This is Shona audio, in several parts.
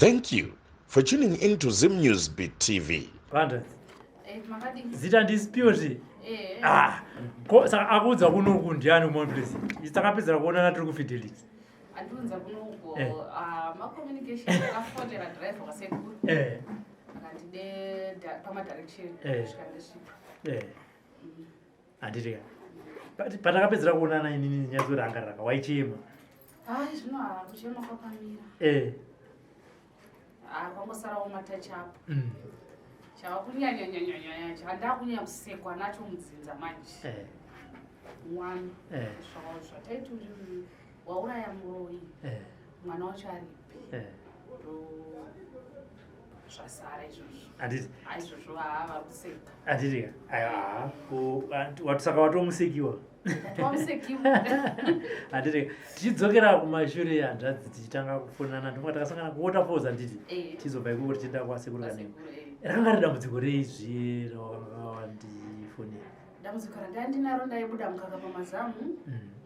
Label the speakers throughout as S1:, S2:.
S1: Thank you for tuning in to Zim News Beat TV.
S2: Vandanzi.
S3: Eh, makadii?
S2: Zita ndisipiwo zve.
S3: Eh.
S2: Ah. Ko saka akuudza kunoku ndiani Mount Pleasant? Isu takapedzera kuonana tiri kuFidelity.
S3: Andiunza kunoku
S2: Eh.
S3: ah, macommunication akafonera driver kwasekuru
S2: Eh.
S3: akandide pamadirection
S2: Eh.
S3: svika ndisvika.
S2: Eh. Handiti ka. Patakapedzera kuonana inini nyatsorangarira waichema.
S3: Hai zvino ah, kuchema kwakamira.
S2: Eh.
S3: Ah, kwangosarawo matouch up. Chava kunyanyanyanyanya chandakunyanya kusekwa nacho mudzinza manje.
S2: Eh.
S3: Mwana.
S2: Eh.
S3: Zvataiti wauraya muroyi.
S2: Eh.
S3: Mwana wacho aripi.
S2: Eh.
S3: Ndo zvasara izvozvo.
S2: Handiti.
S3: Aizvozvo haa vari kuseka.
S2: Handiti ka. Aiwa. Ko saka watomusekiwa.
S3: Wamusekiwa.
S2: Handiti ka. Tichidzokera kumashure hanzvadzi tichitanga kufonana ndofunga takasangana kuWaterfalls handiti.
S3: Eh.
S2: Tichizobva ikoko tichienda kwasekuru Kanengo.
S3: Kwasekuru, eh.
S2: Rakanga riri dambudziko reizvi rawanga wandifonera.
S3: Dambudziko randandinaro ndaibuda mukaka pamazamu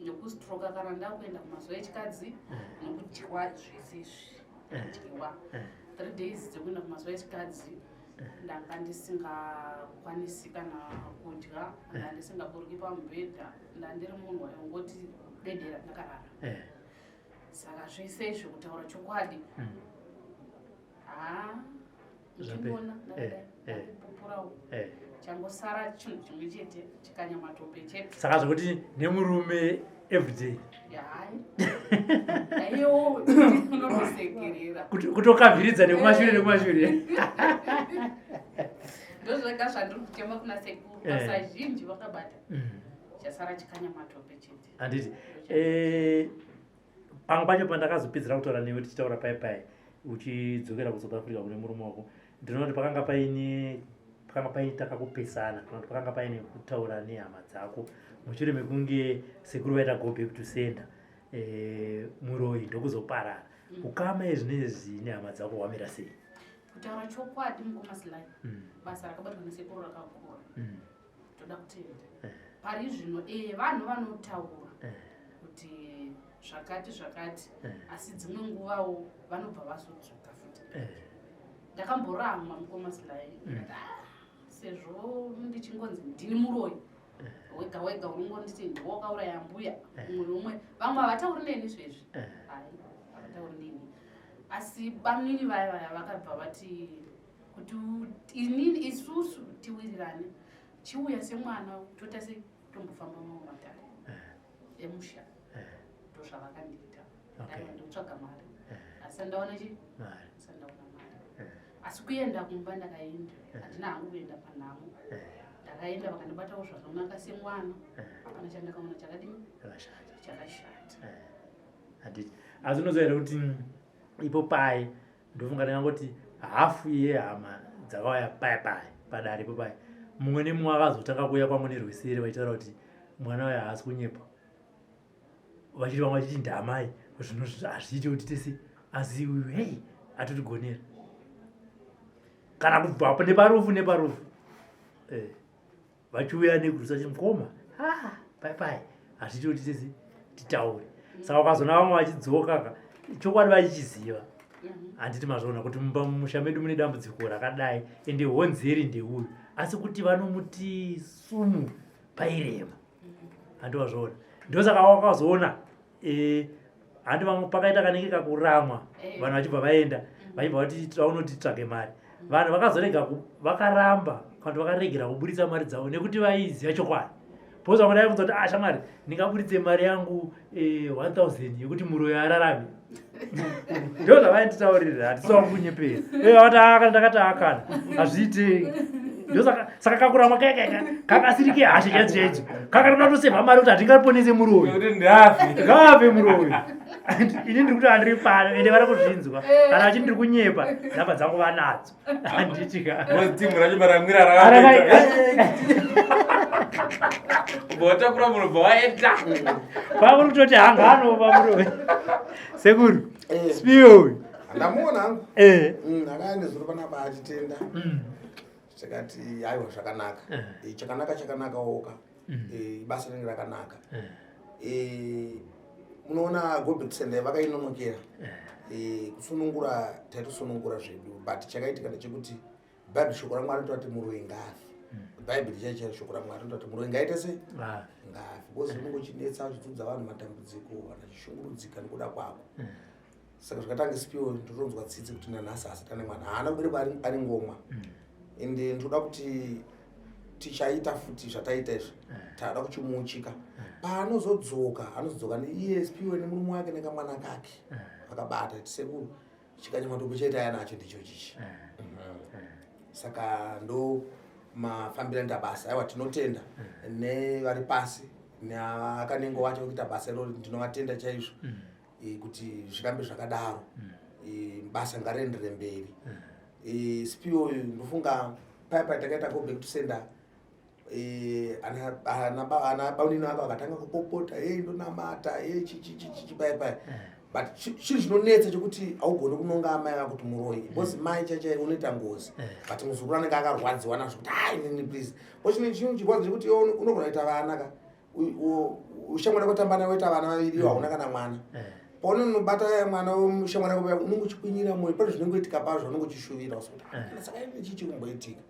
S3: nekustroka kana ndakuenda kumazuva echikadzi nekudyiwa zvese izvi kudyiwa 3 days dzekuenda kumazuva echikadzi ndanga ndisingakwanisi kana kudya, ndanga ndisingaburuki pamubhedha, ndandiri munhu waingoti dedera ndakarara. Saka zvese izvi kutaura chokwadi haa
S2: Zvapera.
S3: ndichiona ndakupupurawo changosara chinhu chimwe chete chikanyamatope chete.
S2: Saka zvekuti nemurume everyday.
S3: Hai aiwo unotosekerera.
S2: Kutokavhiridza nekumashure nekumashure.
S3: Ndozvega zvandiri kuchema kuna sekuru. Basa zhinji vakabata, chasara chikanyamatope chete.
S2: Handiti pamwe pacho pandakazopedzera kutaura newe tichitaura pai pai uchidzokera kuSouth Africa kune murume wako, ndinoona kuti pakanga paita kakupesana kana kuti pakanga paine kutaura nehama dzako mushure mekunge sekuru vaita go back to sender, muroyi ndokuzoparara. Ukama ezvinezvi nehama dzako hwamira sei?
S3: Kutaura chokwadi, mukoma Silai, basa rakabatwa nesekuru rakakura. Toda kutenda. Pari zvino vanhu vanotaura kuti zvakati zvakati, asi dzimwe nguvawo vanobva vazodzoka futi. Ndakamboramwa, mukoma Silai. Ndikati, "Ah, sezvo ndichingonzi ndini muroyi wega wega, unongonditi ndiwe wakauraya mbuya." Umwe umwe vamwe havatauri neni izvezvi. Hai, havatauri neni, asi bamnini vaya vaya vakabva vati kuti inini isusu tiwirirane, chiuya semwana toita sei, tombofamba mamwe matare emusha. Ndozvavakandiita. Ndaiva ndotsvaga mari asi andaona chi
S2: Mari.
S3: Asi andaona mari, asi kuenda kumba ndakaenda, handina hangu kuenda panhamo. Ndakaenda, vakandibatawo zvakanaka semwana. Hapana chandakaona chakadini.
S2: Chakashata.
S3: Chakashata.
S2: Handiti asi unoziva here kuti ipo pai ndofunga ndingangoti hafu yehama dzakauya paya paya padare ipo pai, mumwe nemumwe akazotanga kuuya kwangu nerweseri vachitaura kuti mwana uyu haasi kunyepa, vachiti vamwe vachiti ndamai zvinhu hazviiti kuti tese, asi uyu hei atotigonera kana kubva neparufu neparufu, vachiuya negurusa chiti mukoma, ah, pai pai hazviiti kuti tese titaure. Saka ukazoona vamwe vachidzoka ka, chokwadi vachichiziva. Handiti mazvoona kuti mumba mumusha medu mune dambudziko rakadai, ende honzeri ndeuyu, asi kuti vanomuti sumu pairema. Handi wazvoona? Ndosaka wakazoona handi vamwe pakaita kanenge kakuramwa. Vanhu vachibva vaenda, vachibva vati taunoti tsvage mari. Vanhu vakazorega vakaramba kana kuti vakaregera kuburitsa mari dzavo nekuti vaiziva chokwadi, because vamwe daibvunza kuti, "Ah, shamwari, ndingaburitse mari yangu 1000 yekuti muroyi ararame?" Ndo zvavainditaurira, hatisiwa kunyepera. Vati akana, ndakati akana hazviite. Ndosaka saka kakuramwa kekeka kakasiri kehasha chaidzo chaidzo, kakatoda kutosevha mari kuti hatingaponese muroyi.
S4: Kuti ndafe.
S2: Ngave muroyi. Ini ndiri kuti handiri pano, ende vari kuzvinzwa. Kana vachiti ndiri kunyepa, nhamba dzangu vanadzo, handiti ka?
S4: Timu racho maramwira rakaita. Ubva watakura munhu, ubva waenda.
S2: Pamuri kutoti hangano pamuroyi. Sekuru, Spiyo uyu.
S5: Ndamuona hangu. Akaya nezuro panapa achitenda. Tikati aiwa, zvakanaka. Chakanaka chakanaka woka. Basa rinenge rakanaka. Munoona, go back to sender vakainonokera. Kusunungura taitosunungura zvedu, but chakaitika ndechekuti Bhaibheri, shoko raMwari rinototi muroyi ngaafe. Bhaibheri chai chai, shoko raMwari rinototi muroyi ngaite sei? Ngaafe, because unenge uchinetsa, uchidzudza vanhu matambudziko, vanhu vachishungurudzika nekuda kwako. Saka zvakatanga, Sipiwo ndotonzwa tsitsi kuti nanhasi asati ane mwana, haana kuberekwa ari ngomwa. Ende ndoda kuti tichaita futi zvataita izvi, tada kuchimuchika paanozodzoka, anozodzoka neiye Sipiwe nemurume wake nekamwana kake akabata tisekuru chikanyamatopo chaita yanacho ndicho chichi. Saka ndo mafambiro anoita basa. Aiwa, tinotenda nevari pasi neakanengo wacho vekuita basa iroro, ndinovatenda chaizvo kuti zvirambe zvakadaro. Basa ngariendere mberi. Sipiwo uyu ndofunga paya paya takaita go back to sender, ana baunini vako vakatanga kupopota, "Ei, ndonamata, ei, chichichichi," paya paya. But chinhu chinonetsa chekuti haugoni kunonga amai vako kuti muroyi, because mai chaichai unoita ngozi, but muzukuru anenge akarwadziwa nazvo kuti, "Hai, nini, please." Bo chine chinhu chirwadza chekuti iwe unogona kuita vana ka, ushamwari kwatamba naye, woita vana vaviri, iwe hauna kana mwana. Paunonobata mwana wemushamwari wako paya, unenge uchikwinyira mwoyo pane zvinongoitika pazvo, unenge uchishuvira kuti, "Ah, saka ine chii chikumboitika?"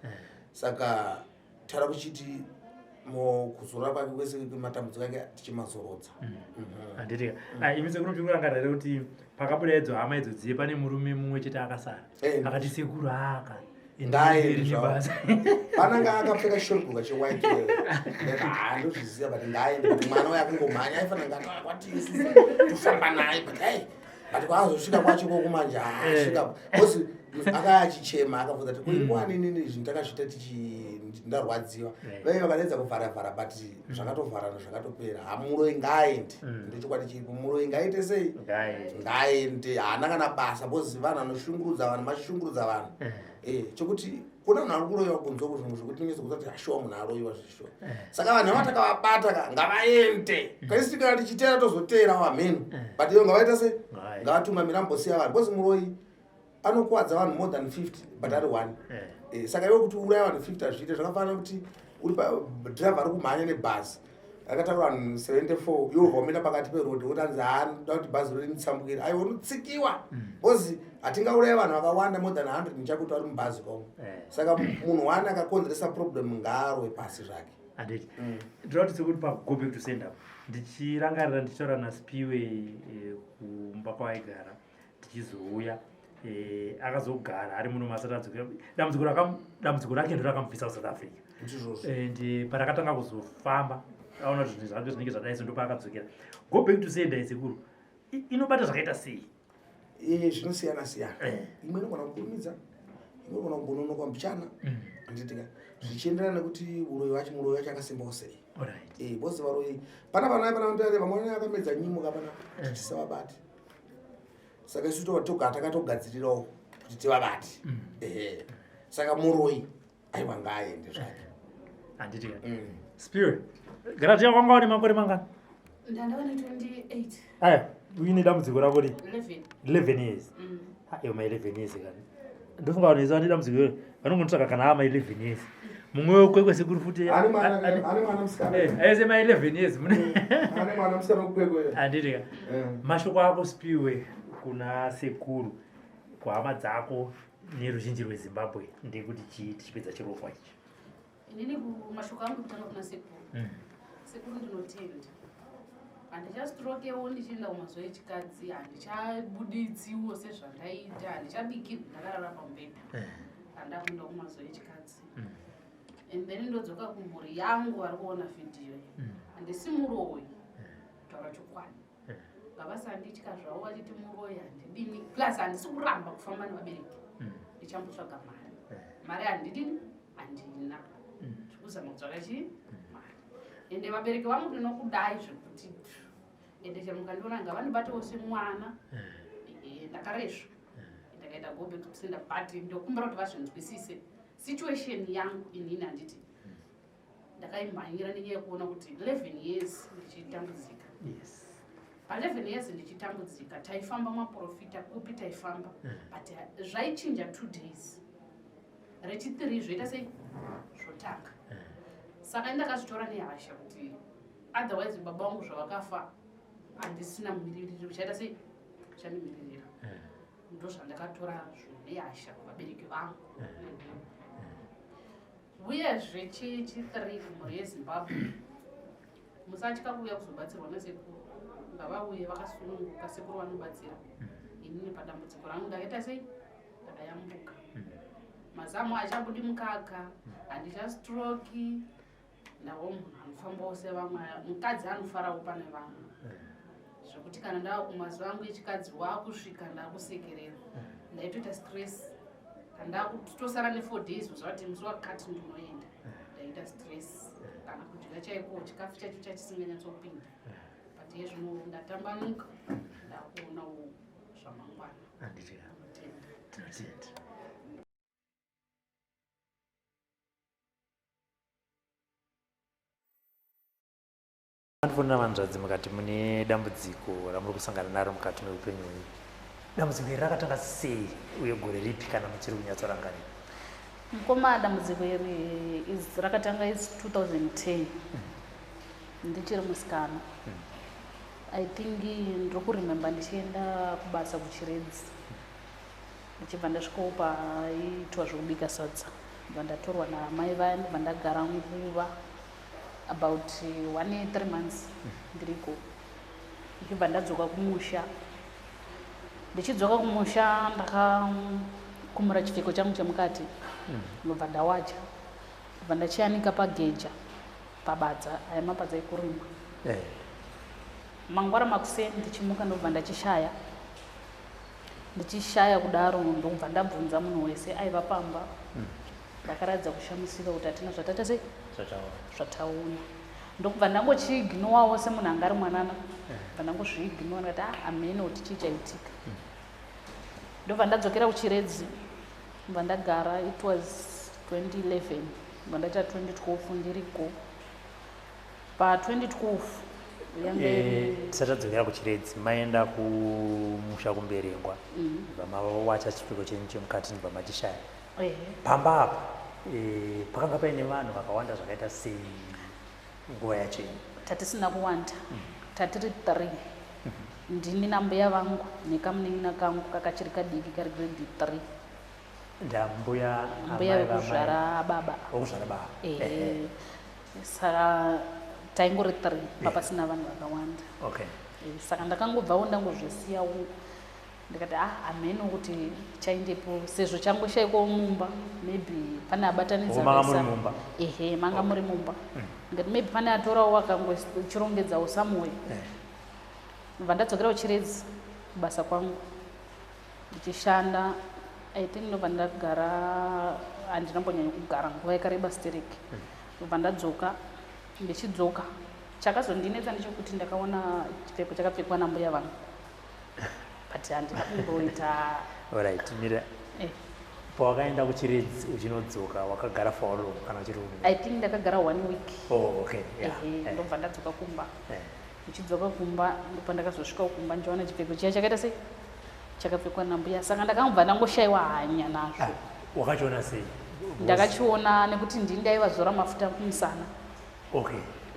S5: Saka taura kuchiti mukuzorora kwake kwese, matambudziko ake tichimazorodza.
S2: Handitika imi sekuru, muchikurangarira here kuti pakabuda idzo hama idzo dziye, pane murume mumwe chete akasara akati, "Sekuru, aka
S5: Ngaende zvavo.
S2: Basa."
S5: Pananga akapfeka shortguka chewhite, handozviziva, but ngaaende, kuti mwana uyo akungomhanya, aifanira ngati kwati isusu tofamba naye, but ai, but kwaazosvika kwacho kokumanje asvika, because akaya achichema, akabvunza kuti kuingwani inini zvinhu takazviita tichi ndarwadziwa. Vaive vakadaidza kuvharavhara, but zvakatovharana, zvakatopera. Hamuroi ngaaende. Ndochokwadi chiripo, muroi ngaaite sei?
S2: Ngaende.
S5: Ngaaende, haana kana basa, because vanhu vanoshungurudza vanhu, mashungurudza vanhu. Chokuti kuna vanhu vari kuroyiwa kunze uku, zvinhu zvekuti nyese kuzati hashuwa munhu aroyiwa zvishuwa. Saka vanhu ava takavabata ka, ngavaende. Kaisi kana tichiteera, tozoteerawo hameno, but ivo ngavaita sei?
S2: Ngavaende.
S5: Ngavatungamira, ambosiya vanhu, because muroyi anokuwadza vanhu more than 50, but ari one. Saka iwe kuti uraya vanhu 50 hazviite. Zvakafanana kuti uri dhiraivha ari kumhanya nebhazi rakatakura vanhu 74, iwe ubva wamira pakati perodhi, woti anzi haanoda kuti bhazi rori ritsambukire. Aiwa, unotsikiwa, because hatingauraya vanhu vakawanda more than 100 nechakuti vari mubhazi komo. Saka munhu one akakonzeresa problem ngaarwe pasi zvake.
S2: Handiti ndinoda kuti sekuti pago back to sender, ndichirangarira ndichitaura naSpiwe kumba kwaaigara, tichizouya, akazogara ari muno masati adzokera. Dambudziko rake ndo rakamubvisa kuSouth Africa.
S5: Ndizvozvo.
S2: And parakatanga kuzofamba, aona kuti zvinhu zvake zvinenge zvadai, so ndopaakadzokera. Go back to sender, sekuru, inobata zvakaita sei?
S5: Zvinosiyana siyana. Imwe inogona kukurumidza, imwe inogona kugononoka mbichana, handitika, zvichienderana nekuti uroyi wacho, muroyi wacho akasimbawo sei. Because varoyi pana vana pana vamwe vana vakamedza nyimo kapana tisavabati, saka isu toga takatogadzirirawo kuti tivabate. Ehe, saka muroyi aiwa ngaaende zvake.
S2: Handiti Spiwe, garatiya kwanga wane makore mangani?
S3: Ndandava ne28.
S2: Aya, uine dambudziko rako ri
S3: 11.
S2: 11 years? Ah, iyo ma11 years kani, ndofunga vanhu vese vane dambudziko iro vanongonotsvaka kana ama 11 years. Mumwe wekwekwe, sekuru, futi
S5: Ane mwana, ane mwana musikana.
S2: Aise ma11 years mune.
S5: Ane mwana musikana wekukwekwe.
S2: Handiti ka, mashoko ako, Spiwe, kuna sekuru, kuhama dzako neruzhinji rweZimbabwe ndekuti chii, tichipedza chirongwa ichi?
S3: Inini mashoko angu kutanga kuna sekuru. Sekuru, ndinotenda. Handichastrokewo ndichienda kumazuva echikadzi, handichabuditsiwo sezvandaita, handichabikirwi ndakarara pamubhedha handakuenda kumazuva echikadzi. And then ndodzoka kumhuri yangu vari kuona vhidhiyo iyi. Handisi muroyi, kutaura chokwadi. Ngavasanditya zvavo vachiti muroyi, handidini. Plus handisi kuramba kufamba nevabereki. Ndichambotsvaga mari. Mari handidini, handina. Ndiri kuzama kutsvaka chii? Mari. Ende vabereki vangu ndinokudai zvekuti, ende chero mukandiona ngavandibatewo semwana. Ndakaresva, ndakaita go back to sender, but ndokumbira kuti vazvinzwisise situation yangu. Inini handiti ndakaimhanyira nenyaya yekuona kuti 11 years ndichitambudzika. Pa11 years ndichitambudzika, taifamba maprofita kupi, taifamba, but zvaichinja 2 days, rechi3 zvoita sei, zvotanga. Saka ndakazvitora nehasha kuti otherwise baba vangu zvavakafa. Handisina mumiririri uchaita sei uchandimiririra. Ndozvandakatora zvonehasha kuvabereki vangu. Uyezve chi3 kumhuri yeZimbabwe, musatya kuuya kuzobatsirwa nasekuru. Ngavauye vakasununguka, sekuru vanobatsira. Inini padambudziko rangu ndakaita sei? Ndakayambuka. Mazamu achabudi mukaka, handichastroki, ndawo munhu anofambawo sevamwe, mukadzi anofarawo pane vamwe, zvekuti kana ndava kumazuva angu echikadzi waakusvika ndakusekerera. Ndaitoita stress kana ndakutosara ne4 days, uziva kuti musi wakati ndinoenda. Ndaita stress, kana kudya chaiko chikafu chacho chachisinganyatsopinda, but yezvino ndatambanuka, ndakuonawo zvamangwana.
S2: Handiti?
S3: Ndinotenda.
S2: Tinotenda. Andifonera vanzvadzi mukati mune dambudziko ramuri kusangana naro mukati meupenyu hwenyu. Dambudziko iri rakatanga sei uye gore ripi, kana muchiri kunyatsorangarira?
S3: Mukoma, dambudziko iri is rakatanga is 2010, ndichiri musikana. I think ndiri kuremember ndichienda kubasa kuChiredzi, ndichibva ndasvikawo paiitwa zvekubika sadza, ndibva ndatorwa namai vaya, ndibva ndagara nguva about 1 3 months ndiriko, ndichibva ndadzoka kumusha. Ndichidzoka kumusha ndakakumura chipfeko changu chemukati, ndobva ndawacha, ndobva ndachianika pageja pabadza, aya mapadza ekurima. Mangwana makuseni ndichimuka ndobva ndachishaya. Ndichishaya kudaro, ndobva ndabvunza munhu wese aiva pamba. Ndakaratidza kushamisika kuti hatina zvataita sei,
S2: Zvataura.
S3: zvataona. Ndokubva ndangochiignorawo semunhu anga ari mwanana, bva ndangozviignora, ndikati, "Ah, hameno kuti chii chaitika." Ndobva ndadzokera kuChiredzi, ndobva ndagara. It was 2011, ndobva ndaita 2012 ndiriko. Pa2012 yange
S2: Tisati tadzokera kuChiredzi, maenda kumusha kuMberengwa, ndibva mawacha chipfeko chenyu chemukati, ndibva machishaya. Pamba apa pakanga paine vanhu vakawanda zvakaita sei nguva yacho iyi?
S3: Tatisina kuwanda, tatiri three, ndini nambuya vangu nekamunin'ina kangu kakachiri kadiki, kari grade 3.
S2: Ndambuya?
S3: Mbuya
S2: amai vamai?
S3: Vekuzvara baba.
S2: Vekuzvara baba.
S3: Ehe, saka taingori three, papasina vanhu vakawanda. Saka ndakangobvawo ndangozvisiyawo, ndikati, "Ah, hameno kuti chaindepo, sezvo changoshaikwawo mumba, maybe pane abatanidza."
S2: Oh, manga muri mumba?
S3: Ehe, manga muri mumba. Ndikati maybe pane atorawo akangochirongedzawo somewhere. Ndobva ndadzokera kuChiredzi kubasa kwangu, ndichishanda. I think ndobva ndagara, handina mbonyanya kugara nguva yakareba stereki. Ndobva ndadzoka. Ndichidzoka, chakazondinetsa ndechekuti ndakaona chipfeko chakapfekwa nambuya vangu, but handina kumboita.
S2: Alright, mira. Pawakaenda kuChiredzi uchinodzoka, wakagara for how long kana uchiri
S3: I think ndakagara one week.
S2: Oh, okay, yeah.
S3: Ehe, ndobva ndadzoka kumba. Ndichidzoka kumba, ndopandakazosvika kumba ndichiona chipfeko chiya chakaita sei, chakapfekwa nambuya. Saka ndakangobva ndangoshayiwa hanya nazvo.
S2: Ah, wakachiona sei?
S3: Ndakachiona nekuti ndini ndaivazora mafuta kumusana.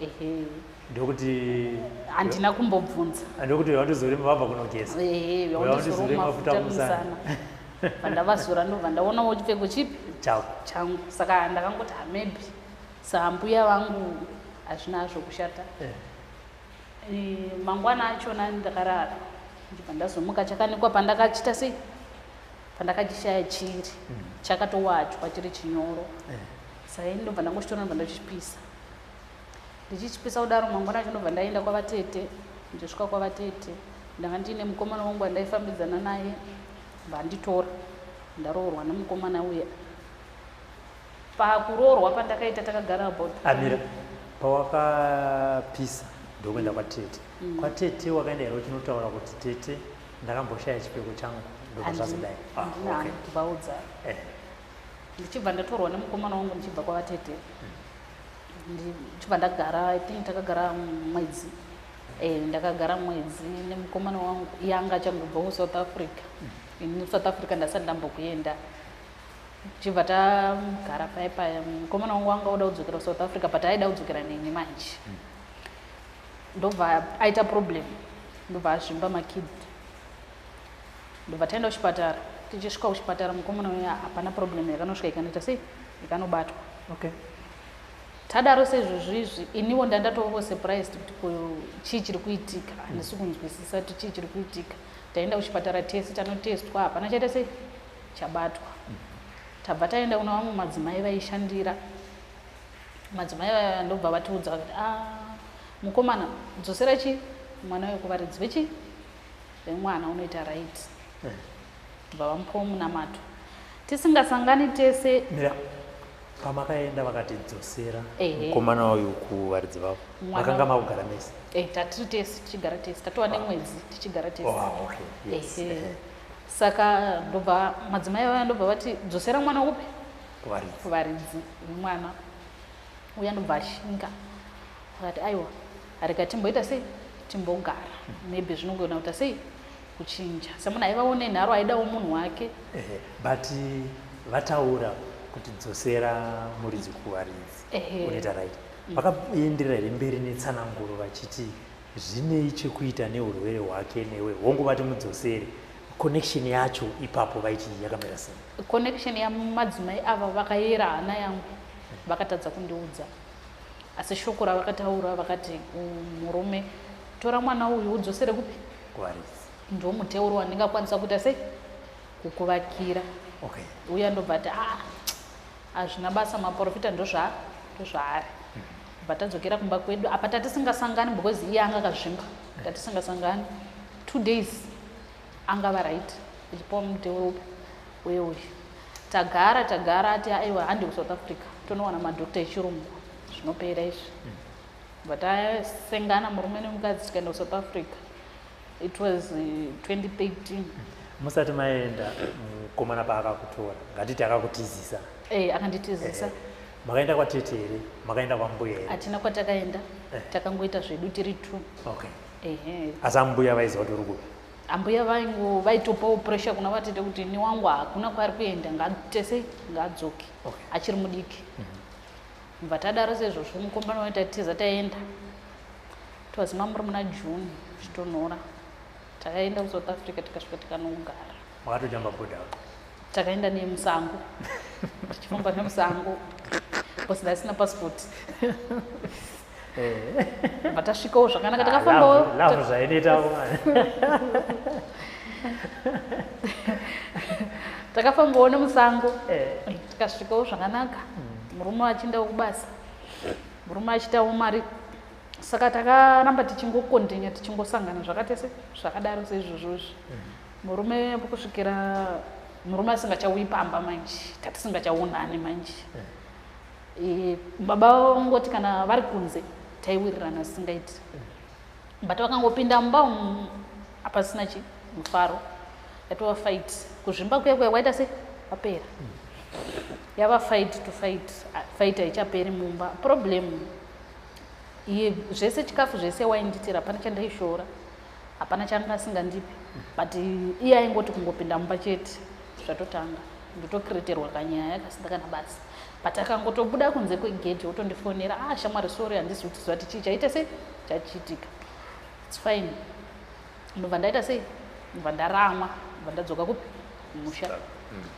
S3: Ehe.
S2: Ndokuti
S3: Handina kumbobvunza.
S2: Ndokuti wandizore vabva kunogeza.
S3: Ehe.
S2: Wandizore
S3: wandizora
S2: mafuta
S3: mafuta
S2: kumusana.
S3: kumusana, bva ndavazora, ndobva ndaonawo chipfeko chipi?
S2: Chako.
S3: Changu. Saka ndakangoti, "Ah, maybe sambuya vangu, hazvina hazvo kushata." Mangwana achona ndakarara, ndibva ndazomuka chakanikwa pandakachita sei, pandakachishaya chiri chakatowachwa chiri chinyoro. Saka ini ndobva ndangochitora, ndobva ndachipisa. Ndichichipisa kudaro, mangwana acho ndobva ndaenda kwavatete. Ndichisvika kwavatete, ndanga ndiine mukomana wangu wandaifambidzana naye, vanditora, ndaroorwa nemukomana uya. Pakuroorwa pandakaita, takagara about
S2: Amira, pawakapisa ndokuenda kwatete, kwatete wakaenda here uchinotaura kuti, "Tete, ndakamboshaya chipfeko changu, ndobva zvazodai"? Ah,
S3: Handina
S2: okay.
S3: kuvaudza. Ndichibva ndatorwa nemukomana wangu ndichibva kwavatete, ndichibva ndagara, I think takagara mwedzi. Ndakagara mwedzi nemukomana wangu. Iye anga achangobva kuSouth Africa, ini South Africa ndasati ndambokuenda. Tichibva tagara paya paya, mukomana wangu wanga oda kudzokera kuSouth Africa, but aida kudzokera neni manje. Ndobva aita problem. Ndobva azvimba makidney. Ndobva taenda kuchipatara. Tichisvika kuchipatara mukomana uya hapana problem yakanosvika ikanoita sei? Ikanobatwa.
S2: Okay.
S3: Tadaro seizvozvo izvi iniwo ndandatovawo surprised kuti ko chii chiri kuitika, handisi kunzwisisa kuti chii chiri kuitika. Taenda kuchipatara tese tanotestwa, hapana chaita sei chabatwa. Tabva taenda kuna vamwe madzimai vaishandira. Madzimai vaya ndobva vatiudza vakati, ah, mukomana dzosera chi mwana uyu kuvaridzi vechi vemwana unoita right. Bva vamupawo munamato. Tisingasangani tese.
S2: Mira, pamakaenda vakati dzosera mukomana uyu kuvaridzi vavo, makanga makugara mese?
S3: Tatiri tese, tichigara tese, tatova nemwedzi tichigara tese.
S2: Oh, okay. Yes.
S3: Saka ndobva madzimai vaya ndobva vati dzosera mwana upi?
S2: Kuvaridzi.
S3: Kuvaridzi vemwana. Uya ndobva ashinga. Akati aiwa, rega timboita sei? Timbogara. Maybe zvinogona kuita sei? Kuchinja. Semunhu aivawo nenharo aidawo munhu wake.
S2: But vataura kuti dzosera muridzi kuvaridzi. Unoita right. Vakaenderera here mberi netsananguro vachiti zvinei chekuita neurwere hwake newe, hongu vati mudzosere. Connection yacho ipapo vaiti yakamira sei?
S3: Connection yamadzimai ava vakayera hana yangu, vakatadza kundiudza. Asi shoko ravakataura vakati murume tora mwana uyu udzosere kupi?
S2: Kuvaridzi.
S3: Ndo muteuro wandingakwanisa kuita sei? Kukuvakira.
S2: Okay.
S3: Uya ndobva ati hazvina basa, maprofita ndozvaari. Bva tadzokera kumba kwedu. Apa tatisingasangani because iye anga akazvimba. Tatisingasangani. 2 days angava right. Ichipiwa muteuro upi uye uyu. Tagara ati aiwa handi kuSouth Africa. Tonowana madhokta echirungu. Zvinopera izvi. Bva tasengana murume nemukadzi tikaenda kuSouth Africa. It was 2013.
S2: Musati maenda mukomana paakakutora, ngatiti akakutizisa.
S3: Akanditizisa.
S2: Makaenda kwatete here? Makaenda kwambuya here?
S3: Hatina kwatakaenda. Takangoita zvedu tiri 2.
S2: Okay. Asi ambuya vaiziva kuti uri kupi?
S3: Ambuya vaitopawo pressure kuna vatete kuti ni wangu hakuna kwaari kuenda, ngatese ngaadzoke.
S2: Okay.
S3: Achiri mudiki. Bva tadaro seizvozvo mukomana waita tiza taenda. Twazima muri muna June zvitonhora. Takaenda kuSouth Africa tikasvika tikanogara.
S2: Makatojamba boda?
S3: Takaenda nemusango. Tichifamba nemusango. Because ndasina passport. Bva tasvikawo zvakanaka, takafambawo.
S2: Love zvainoita.
S3: Takafambawo nemusango. Tikasvikawo zvakanaka. Murume achiendawo kubasa. Murume achiitawo mari. Saka takaramba tichingokontinya tichingosangana zvakatese zvakadaro seizvozvozvi. Murume kusvikira murume asingachauyi pamba manje, tatisingachaonani manje. Baba vangoti kana vari kunze taiwirirana zvisingaiti. But vakangopinda mumba umu hapasina chi mufaro. Yatova fight. Kuzvimba kuya kuya kwaita sei? Kwapera. Yava fight to fight. Fight haichaperi mumba. Problem iye zvese chikafu zvese wainditira, hapana chandaishora, hapana changa asingandipi. But iye aingoti kungopinda mumba chete zvatotanga. Ndotokreterwa kanyaya kasina kana basa. But akangotobuda kunze kwegedhi otondifonera, shamwari sorry handisi kuziva kuti chii chaita sei chachiitika. It's fine. Ndobva ndaita sei? Ndobva ndaramwa, ndobva ndadzoka kupi? Kumusha.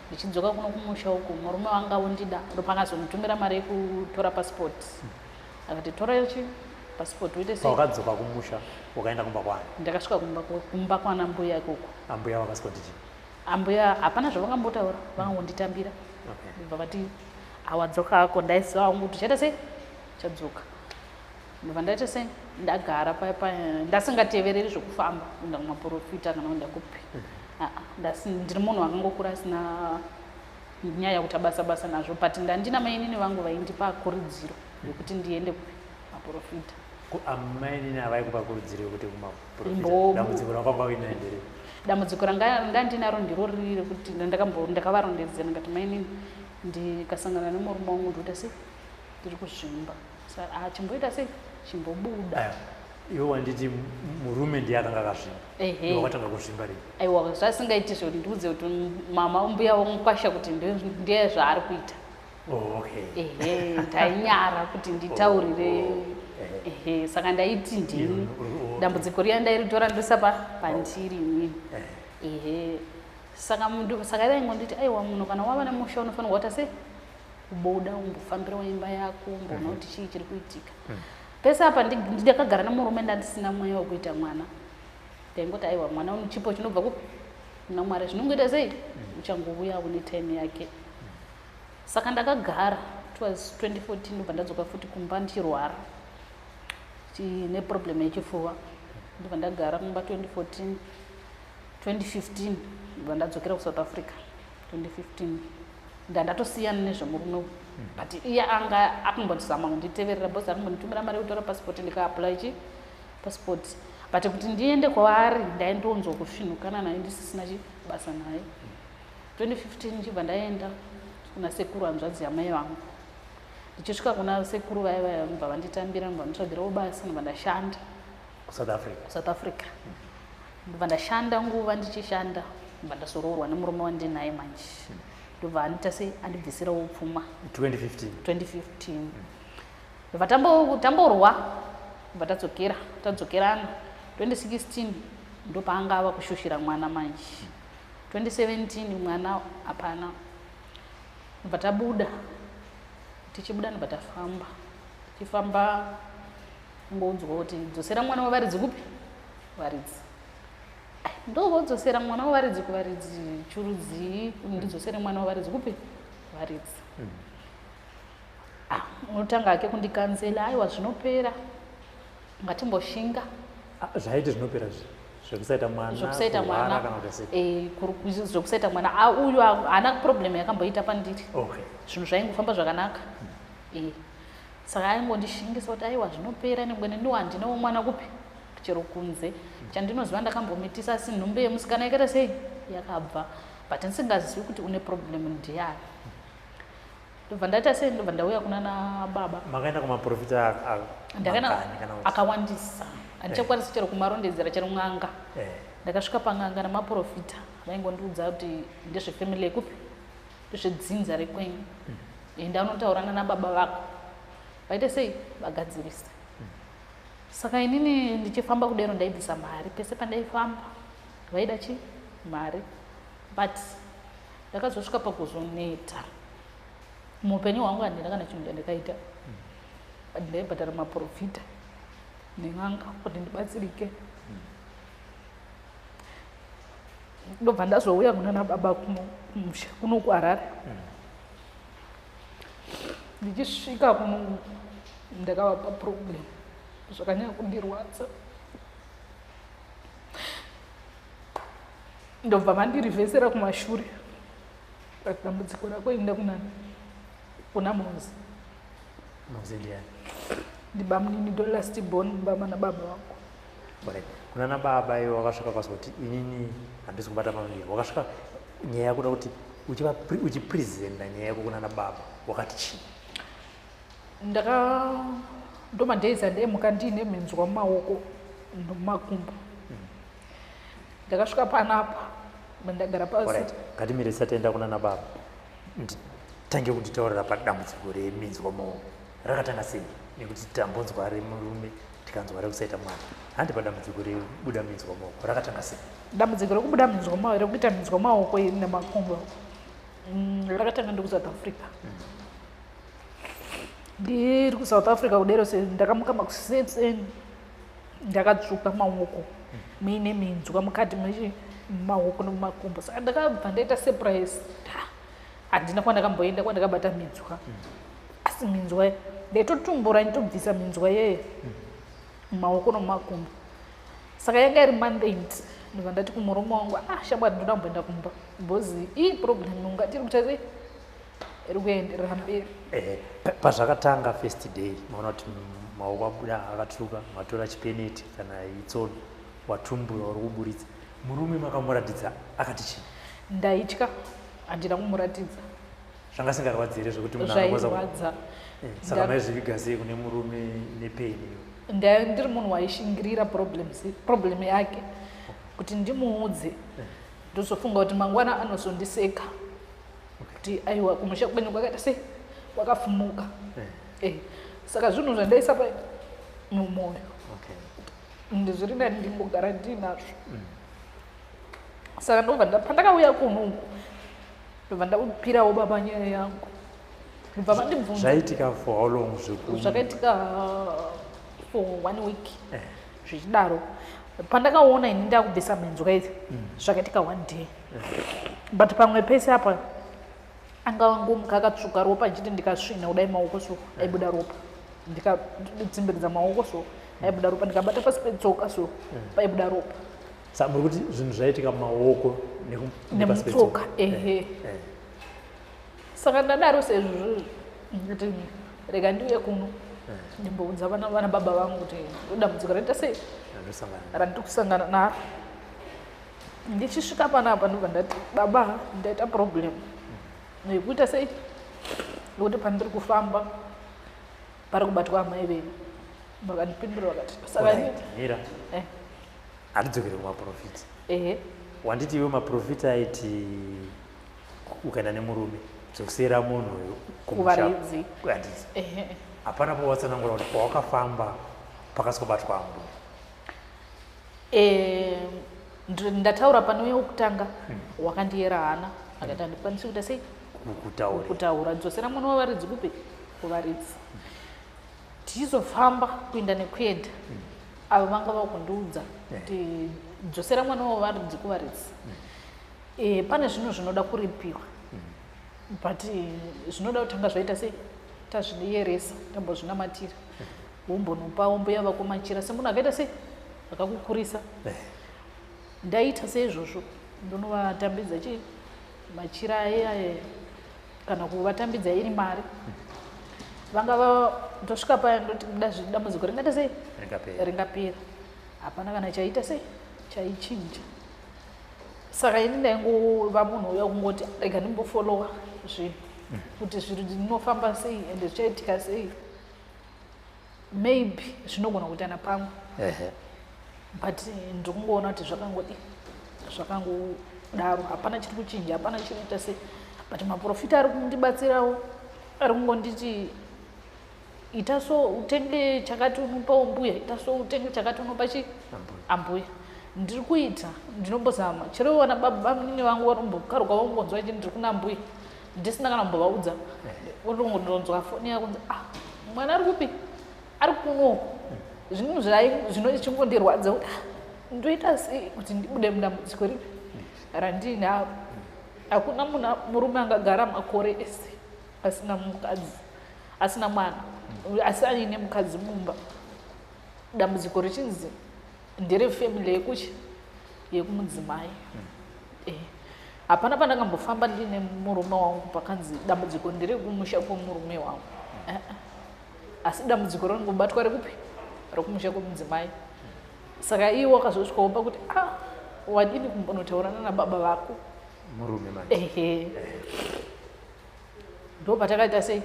S3: Ndichidzoka kuno kumusha uku murume wanga wondida, ndopakazonditumira mari yekutora passport. Akati tora chi passport uite sei?
S2: Wakadzoka kumusha ukaenda kumba kwani?
S3: Ndakasvika kumba kwana mbuya ikoko.
S2: Ambuya vakasvika kuti chii?
S3: Ambuya hapana zvavakambotaura, vakangonditambira.
S2: Okay.
S3: Ndobva vati awadzoka hako, ndaiziva hangu kuti chaita sei? Chadzoka. Ndobva ndaita sei? Ndagara paya paya, ndasingatevereri zvekufamba kuenda kumaprofita kana kuenda kupi. Ndiri munhu akangokura asina nyaya yekuita basa basa nazvo, but ndandina mainini vangu vaindipa kurudziro yekuti ndiende kupi? Maprofita.
S2: Amainini avaikupa kurudziro yekuti kumaprofita? Dambudziko rakanga uinaro ndere?
S3: Dambudziko ranga ndinaro ndiro riri rekuti ndakavarondedzera ndikati mainini ndikasangana nemurume wangu ndoita sei? Ndiri kuzvimba. Saka chimboita sei? Chimbobuda.
S2: Aya, iwe wanditi murume ndiye akanga akazvimba. Iwe wakatanga kuzvimba rini?
S3: Aiwa, zvasingaiti zvekuti ndiudze kuti mama mbuya wangu kuti ndiye zvaari kuita.
S2: Oh, okay.
S3: Ndainyara kuti nditaurire. Saka ndaiti ndini. Dambudziko riya ndairitora ndoisa pandiri inini. Ehe, saka mundu saka vaingonditi aiwa, munhu kana wava nemusha unofanirwa kuita sei, kubuda umbofambirawo imba yako, umboona kuti chii chiri kuitika. Pese apa ndakagara nemurume, ndandisina mweya wekuita mwana. Ndaingoti aiwa, mwana chipo chinobva kupi? Kuna Mwari. Zvinongoita sei, uchangouyawo netime yake. Saka ndakagara, it was 2014, ndobva ndadzoka futi kumba ndichirwara neproblem yechifuva. Ndobva ndagara kumba 2014, 2015, ndobva ndadzokera kuSouth Africa 2015. Ndandatosiyana nezvemurume uyu, but iye anga akumbozama kunditeverera because akumbonditumira mari yekutora passport, ndikaapply chi passport, but kuti ndiende kwaari ndaindonzwa kusvinhukana naye, ndisisina chibasa naye. 2015 ndichibva ndaenda kuna sekuru, hanzvadzi yamai vangu. Ndichisvika kuna sekuru vaya vaya, ndobva vanditambira, ndobva nditsvagirawo basa, ndobva ndashanda.
S2: KuSouth Africa?
S3: KuSouth Africa. Ndobva ndashanda nguva, ndichishanda ndobva ndazoroorwa nemurume wandinaye manje. Ndobva andiita sei, andibvisirawo pfuma.
S2: 2015?
S3: 2015. Ndobva tamborwa, ndobva tadzokera, tadzokerana. 2016 ndopaanga ava kushushira mwana manje. 2017 mwana hapana. Ndobva tabuda, tichibuda ndobva tafamba, tichifamba ngoudzwa kuti dzosera mwana wevaridzi. Kupi? Varidzi. Ai, ndovodzosera mwana wevaridzi kuvaridzi churudzii? Ndidzosere mwana wevaridzi kupi? Varidzi. Ah, unotanga hake kundicounsela, aiwa, zvinopera, ngatimboshinga.
S2: Ah, zvaiti zvinopera zvekusaita mwana?
S3: Zvekusaita
S2: Kurwara
S3: mwana.
S2: kana kuti sei?
S3: Eh, zvekusaita mwana. Ah, uyu haana problem yakamboita pandiri. Zvinhu zvaingofamba zvakanaka. Saka aingondishingisa kuti aiwa, zvinopera, nengwe neniwo handinawo mwana kupi chero kunze. Chandinoziva, ndakambomitisa, asi nhumbu yemusikana yakaita sei, yakabva, but ndisingazivi kuti une problem ndiani. Ndobva ndaita sei, ndobva ndauya kuna nababa.
S2: Makaenda kumaprofita
S3: Ndakaenda.
S2: mangani kana kuti?
S3: Akawandisa, handichakwanisi chero kumarondedzera, chero n'anga. Ndakasvika pan'anga namaprofita, vaingondiudza kuti ndezvefamily yekupi, ndezvedzinza rekwenyu, enda unotaurana nababa vako, vaite sei, vagadzirisa. Saka inini ndichifamba kudero ndaibvisa mari pese pandaifamba, vaida chi mari, but ndakazosvika pakuzoneta muupenyu hwangu. Handina kana chinhu chandakaita, but ndaibhadhara maprofita nen'anga kuti ndibatsirike. Ndobva ndazouya kuna nababa kuno kumusha, kuno kuHarare. Ndichisvika kuno ndakavapa problem, zvakanyanya kundirwadza. Ndobva vandirivhesera kumashure, but dambudziko rako enda kunani, kuna Mozi.
S2: Mozi ndiani?
S6: Ndibamunini, ndo last born baba nababa vangu.
S2: Alright. Kuna nababa iwe wakasvika kwazoti inini handisi kubata pamuviri, wakasvika nyaya yakuda kuti uchipresenta nyaya yako kuna nababa, wakati chii?
S6: Ndaka ndo madays andaimuka ndiine minzwa mumaoko nomumakumbo. Ndakasvika panapa, ndagara pasi.
S2: Alright, ngatimire tisati taenda kuna nababa. Tange kunditaurira padambudziko reminzwa maoko, rakatanga sei? Nekuti tambonzwa remurume, tikanzwa rekusaita mwana. Handi padambudziko rebuda minzwa maoko, rakatanga sei?
S6: Dambudziko rekubuda minzwa maoko, rekuita minzwa maoko nemakumbo, rakatanga ndikuSouth Africa. Ndiri kuSouth Africa kudero se ndakamuka makuseni ndakatsvuka maoko, muine minzwa mukati maoko nomumakumbo. Saka ndakabva ndaita surprise. Handina kwandakamboenda kwandakabata minzwa, asi minzwa ndaitotumbura, nditobvisa minzwa yeye mumaoko nomumakumbo. Saka yanga iri month end. Ndobva ndati kumurume wangu, ah, shamwari, ndoda kumboenda kumba because ii problem ungati iri kuita sei, iri kuenderera mberi.
S2: Pazvakatanga first day, maona kuti maoko abuda akatsvuka, matora chipeneti kana itsono, watumbura, uri kuburitsa, murume makamuratidza, akati chii?
S6: Ndaitya, handina kumuratidza.
S2: Zvanga singarwadzi here zvekuti munhu anokwanisa
S6: Zvairwadza.
S2: Saka maizviviga sei kune murume nepain iyo?
S6: Ndiri munhu waishingirira problems, problem yake kuti ndimuudze, ndozofunga kuti mangwana anozondiseka kuti aiwa, kumusha kwenyu kwakaita sei, kwakafumuka. Saka zvinhu zvandaisa pa mumwoyo. Ndizviri nani ndingogara ndiinazvo. Saka ndobva pandakauya kuno uku, ndobva ndapirawo baba nyaya yangu, ndobva vandibvunza.
S2: Zvaitika for how long zveku?
S6: Zvakaitika for one week zvichidaro. Pandakaona ini ndakubvisa minzwa idzi, zvakaitika one day, but pamwe pese apa anga angomuka akatsvuka ropa, achiti ndikasvina kudai maoko so aibuda ropa, ndikatsimbiridza maoko so aibuda ropa, ndikabata pasi petsoka so paibuda ropa.
S2: Saka muri kuti zvinhu zvaitika mumaoko nepasi
S6: nemutsoka.
S2: petsoka?
S6: Ehe. Saka ndadaro sezvozvo, ndati rega ndiuye kuno ndimboudza vana baba vangu kuti dambudziko raita sei
S2: Randosangana.
S6: Randiri kusangana naro. Ndichisvika panapa, ndobva ndati, "Baba, ndaita problem yekuita sei, nekuti pandiri kufamba pari kubatwa amai venyu." Vakandipindura vakati, "Saka
S2: Alright, mira. Hatidzokere kumaprofita. Wanditi iwe maprofita aiti ukaenda nemurume, dzosera munhu uyu kumusha.
S6: Kuvaridzi.
S2: Handiti?
S6: Ehe.
S2: Hapana pawatsanangura kuti pawakafamba pakasikobatwa ambuya.
S6: Ndataura pane wekutanga wakandiyera hana, akati handikwanisi kuita sei?
S2: Kutaura.
S6: Kutaura. Dzosera mwana wavaridzi. Kupi? Kuvaridzi. Tichizofamba kuenda nekuenda, avo vanga vakundiudza kuti dzosera mwana wavaridzi kuvaridzi. Pane zvinhu zvinoda kuripiwa, but zvinoda kutanga zvaita sei? Tazvidiyeresa, tambozvinamatira, wombonopawo mbuya vako machira semunhu akaita sei? Akakukurisa. Ndaita seizvozvo, ndonovatambidza chii? Machira aya, kana kuvatambidza iri mari. Vanga ndosvika paya, ndoti dambudziko ringaita sei?
S2: Ringapera.
S6: Ringapera. Hapana kana chaita sei? Chaichinja. Saka ini ndaingova munhu uya kungoti rega ndimbofollowa zvinhu kuti zviro zvinofamba sei ende zvichaitika sei. Maybe zvinogona kuitana pamwe, but ndiri kungoona kuti zvakangodi zvakangodaro, hapana chiri kuchinja, hapana chiri kuita sei. But maprofita ari kundibatsirawo, ari kungonditi ita so, utenge chakati unopawo mbuya, ita so, utenge chakati unopa chi ambuya. Ndiri kuita, ndinombozama. Chero vana bamunini vangu vanombokaruka vangonzwa ichi ndiri kuna mbuya, ndisina kana kumbovaudza, unongonzwa foni yakunzi, "Ah, mwana ari kupi?" "Ari kunoku." Zvinhu zvinochingondirwadza kuti, ah, ndoita sei kuti ndibude mudambudziko ripi randinaro? Hakuna munhu murume angagara makore ese asina mukadzi, asina mwana, asi aine mukadzi mumba, dambudziko richinzi nderefamily yekuchi yekumudzimai. Hapana pandakambofamba ndiine murume wangu pakanzi dambudziko nderekumusha kwemurume wangu. Asi dambudziko rinongobatwa rekupi? Rekumusha kwemudzimai. Saka iye wakazosvikawo pakuti, "Ah, wadini kumbonotaurana nababa vako?"
S2: Murume manje.
S6: Ehe, ndo patakaita sei,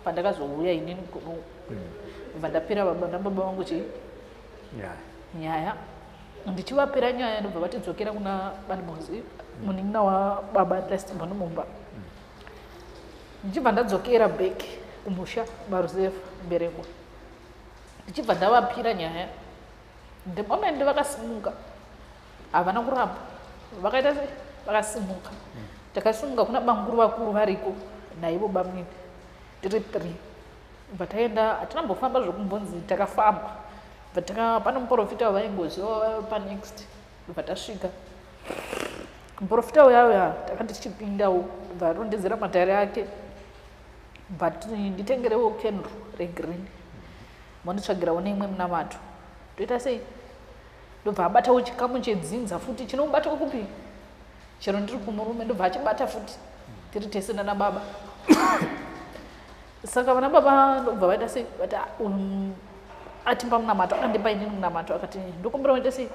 S6: pandakazouya inini kuno, bva ndapira baba nababa vangu chii? Nyaya. Ndichivapira nyaya, ndobva vatidzokera kuna banimozi, munin'ina wababa lastborn mumba. Ndichibva ndadzokera back kumusha maruzevha Mberengwa, ndichibva ndavapira nyaya. The moment vakasimuka, havana kuramba, vakaita sei? Vakasimuka. Takasimuka kuna bamukuru vakuru variko naivo bamwini, tiri three. Bva taenda, hatinambofamba zvokumbonzi takafamba. Bva pane muprofita wavaingoziva panext. Bva tasvika, muprofita uya uya takati tichipindawo, bva arondedzera matare ake, bva nditengerewo candle regreen, monditsvagirawo neimwe munamato. Toita sei? Ndobva abatawo chikamu chedzinza futi chinobatwa kupi? Chero ndiri kumurume, ndobva achibata futi, tiri tese nana baba. Saka vana baba ndobva vaita sei? Vati, "Ah, atimba munamato." Akandipa inini munamato, akati, "Ndokumbira uite sei?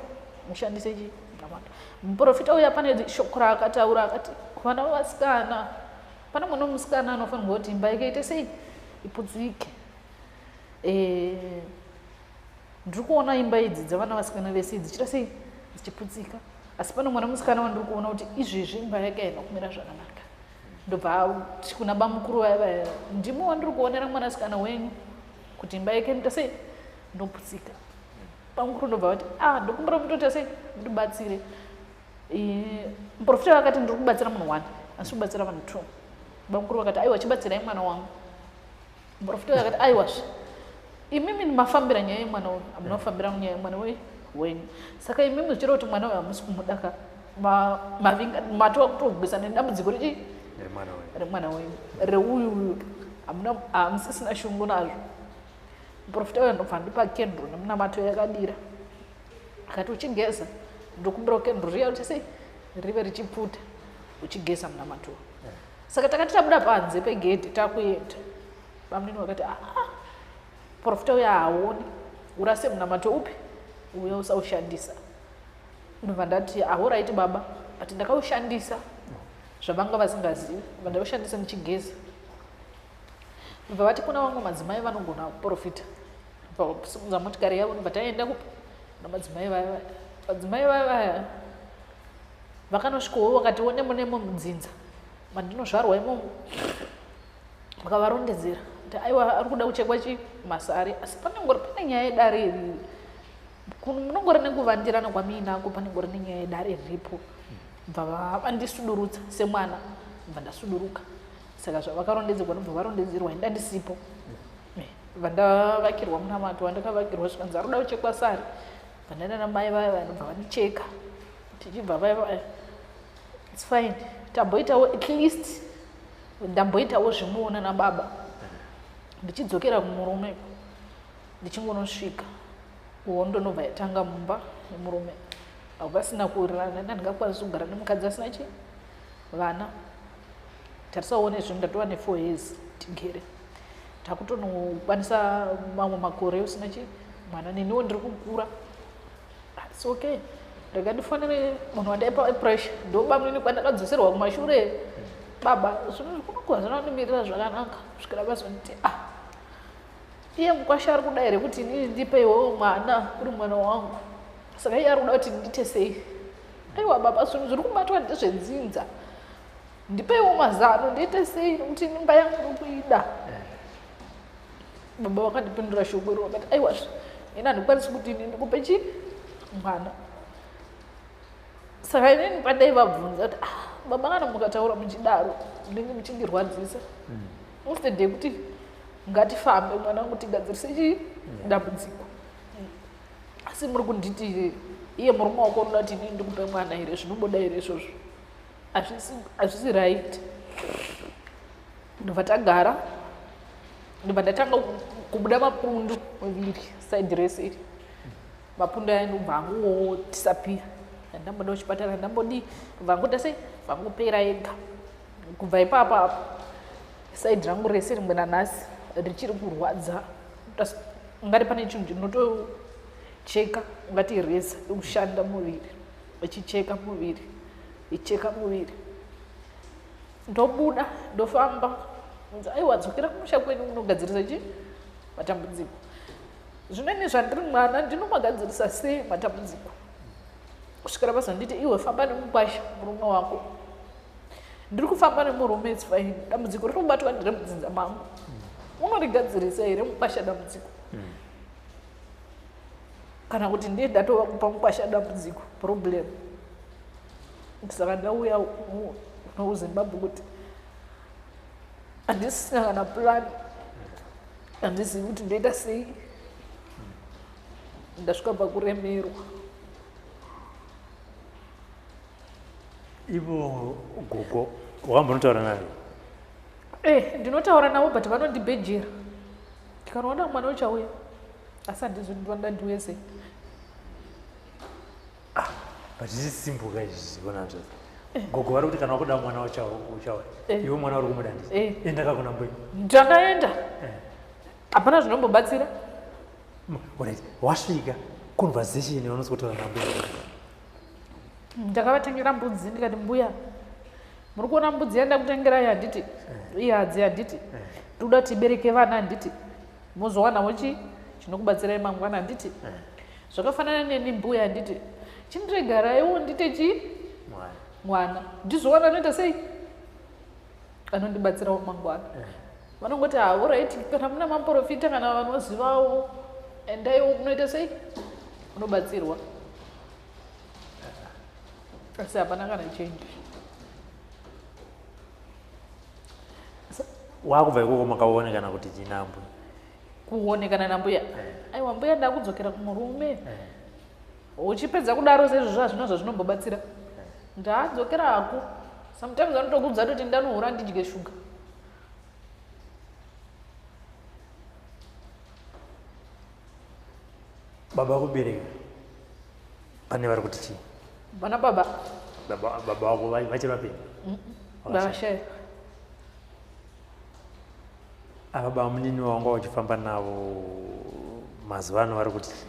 S6: Mushandise chi munamato." Muprofita uya pane shoko raakataura, akati kuvana vasikana, pane mwana wemusikana anofanirwa kuti imba yake ite sei? Iputsike. Ndiri kuona imba idzi dzavana vasikana vese dzichiita sei? Dzichiputsika. Asi pane mwana musikana wandiri kuona kuti izvezvi imba yake haina kumira zvakanaka. Ndobva ati kuna bamukuru vaya vaya, "Ndimo wandiri kuonera mwanasikana wenyu kuti imba yake inoita sei? Inoputsika." Bamukuru ndobva vati ah ndokumbira mutoita sei mundibatsire. Muprofita vakati ndiri kubatsira munhu one asi kubatsira vanhu two. Bamukuru vakati aiwa chibatsirai mwana wangu. Muprofita vakati aiwazve imimi mafambira nyaya yemwana uyu hamuna kufambira nyaya yemwana wenyu saka imimi zvichireva kuti mwana uyu hamusi kumuda ka mavinga matova kutogwisa nedambudziko rechi remwana wenyu reuyu uyu hamuna hamusisina shungu nazvo. Muprofita uyu ndobva andipa kenduru nemunamato yakadira akati uchigeza ndokumbira kenduru riya kuti sei rive richipfuta uchigeza munamato. Saka takati tabuda panze pegedhi takuenda bamunini vakati ah profita uya haaoni urase munamato upi uya usaushandisa. Ndobva ndati ahoraiti baba but ndakaushandisa zvavanga vasingazivi ndobva ndaushandisa ndichigeza. Ndobva vati kuna vamwe madzimai vanogona kuprofita. Ndobva vasimudza motikari yavo ndobva taenda kupi kuna madzimai vaya vaya. Madzimai vaya vaya vakanosvikawo vakatiwo nemo nemo mudzinza mandinozvarwa imomo vakavarondedzera kuti aiwa ari kuda kuchekwa chi masari asi panengori pane nyaya yedare iri munongori nekuvandirana kwamiinako panengori nenyaya yedare riripo. Bva vandisudurutsa semwana bva ndasuduruka. Saka zvavakarondedzerwa ndobva varondedzerwa inda ndisipo. Bva ndavakirwa munamato wandakavakirwa zvikanzi ari kuda kuchekwa sari. Bva ndaenda namai vaya vaya ndobva vandicheka tichibva vaya vaya it's fine tamboitawo at least ndamboitawo zvimuona nababa. Ndichidzokera kumurume ndichingonosvika hondo ndobva yatanga mumba nemurume vasina kuwirirana ndandingakwanisi kugara nemukadzi asina chi vana. Tarisawo nezvinhu ndatova ne4 years tigere takutonokwanisa mamwe makore usina chi mwana neniwo ndiri kukura. It's okay rega ndifonere munhu wandaipa pressure ndobamunini kwandakadzoserwa kumashure baba zvinhu kunogona zvinondimirira zvakanaka kusvikira vazonditi ah iye mukwasha ari kuda here kuti inini ndipe iwewo mwana uri mwana wangu saka iye ari kuda kuti ndiite sei. Aiwa baba zvinhu zviri kubatwa ndezvedzinza ndipeiwo mazano ndiite sei nekuti imba yangu iri kuida. Baba vakandipindura shoko iro vakati aiwa ini handikwanisi kuti ini ndikupe chi mwana. Saka inini pandaivabvunza kuti ah baba kana mukataura muchidaro munenge muchindirwadzisa instead yekuti ngatifambe mwana wangu tigadzirise chi dambudziko asi muri kunditi iye murume wako unoda kuti inini ndikupe mwana here zvinobuda here izvozvo hazvisi right. Ndobva tagara ndobva ndatanga kubuda mapundu muviri side rese iri mapundu aya ndobva angodisappear handamboda kuchipatara handambodii ndobva angoita sei vangopera ega. Kubva ipapo apo side rangu rese rimwe nanhasi richiri kurwadza ungati pane chinhu chinotocheka ungati reza ikushanda muviri ichicheka muviri icheka muviri. Ndobuda ndofamba aiwa dzokera kumusha kwenyu unogadzirisa chi matambudziko. Zvino zvandiri mwana ndinomagadzirisa sei matambudziko kusvikira vazonditi iwe famba nemukwasha murume wako. Ndiri kufamba nemurume it's fine dambudziko riri kubatwa nderemudzinza mangu unorigadzirisa here mukwasha dambudziko kana kuti ndiye ndatova kupa mukwasha dambudziko problem. Saka ndauya kuno kuZimbabwe kuti handisina kana plan handizivi kuti ndoita sei. Ndasvika pakuremerwa.
S2: Ivo gogo wakambonotaura navo?
S6: Ndinotaura navo but vanondibhejera. Ndikanoona mwana uchauya asi handizi ndinoda ndiuye sei.
S2: But zvichisimbuka izvi zvona zvose. Gogo vari kuti kana wakuda mwana uchauya iwe mwana uri kumuda ndii enda kakuna mbuya.
S6: Ndakaenda hapana zvinombobatsira.
S2: Alright wasvika conversation yaunonzi kutaura nambuya.
S6: Ndakavatengera mbudzi ndikati mbuya muri kuona mbudzi yandakutengerai handiti ihadzi handiti ndikuda kuti ibereke vana handiti mozowanawo chi chinokubatsirai mangwana handiti zvakafanana neni mbuya handiti chindiregaraiwo ndite chi mwana ndizowana anoita sei anondibatsirawo mangwana. Vanongoti alright kana muna maprofita kana vanozivawo endaiwo munoita sei Unobatsirwa. Asi hapana kana change.
S2: Wakubva ikoko makaonekana kuti chinambwe.
S6: Kuonekana nambuya. Aiwa mbuya ndakudzokera kumurume. Uchipedza kudaro sezvozvo hazvina zvazvinombobatsira. Ndadzokera hako. Sometimes vanotokuudza kuti ndanohura ndidye shuga.
S2: Baba kubereka pane vari kuti chii?
S6: Vana baba.
S2: Baba vako vachiri vapenyu?
S6: Vashaya.
S2: Ava bamunini wanga uchifamba navo mazuva ano vari kuti chii?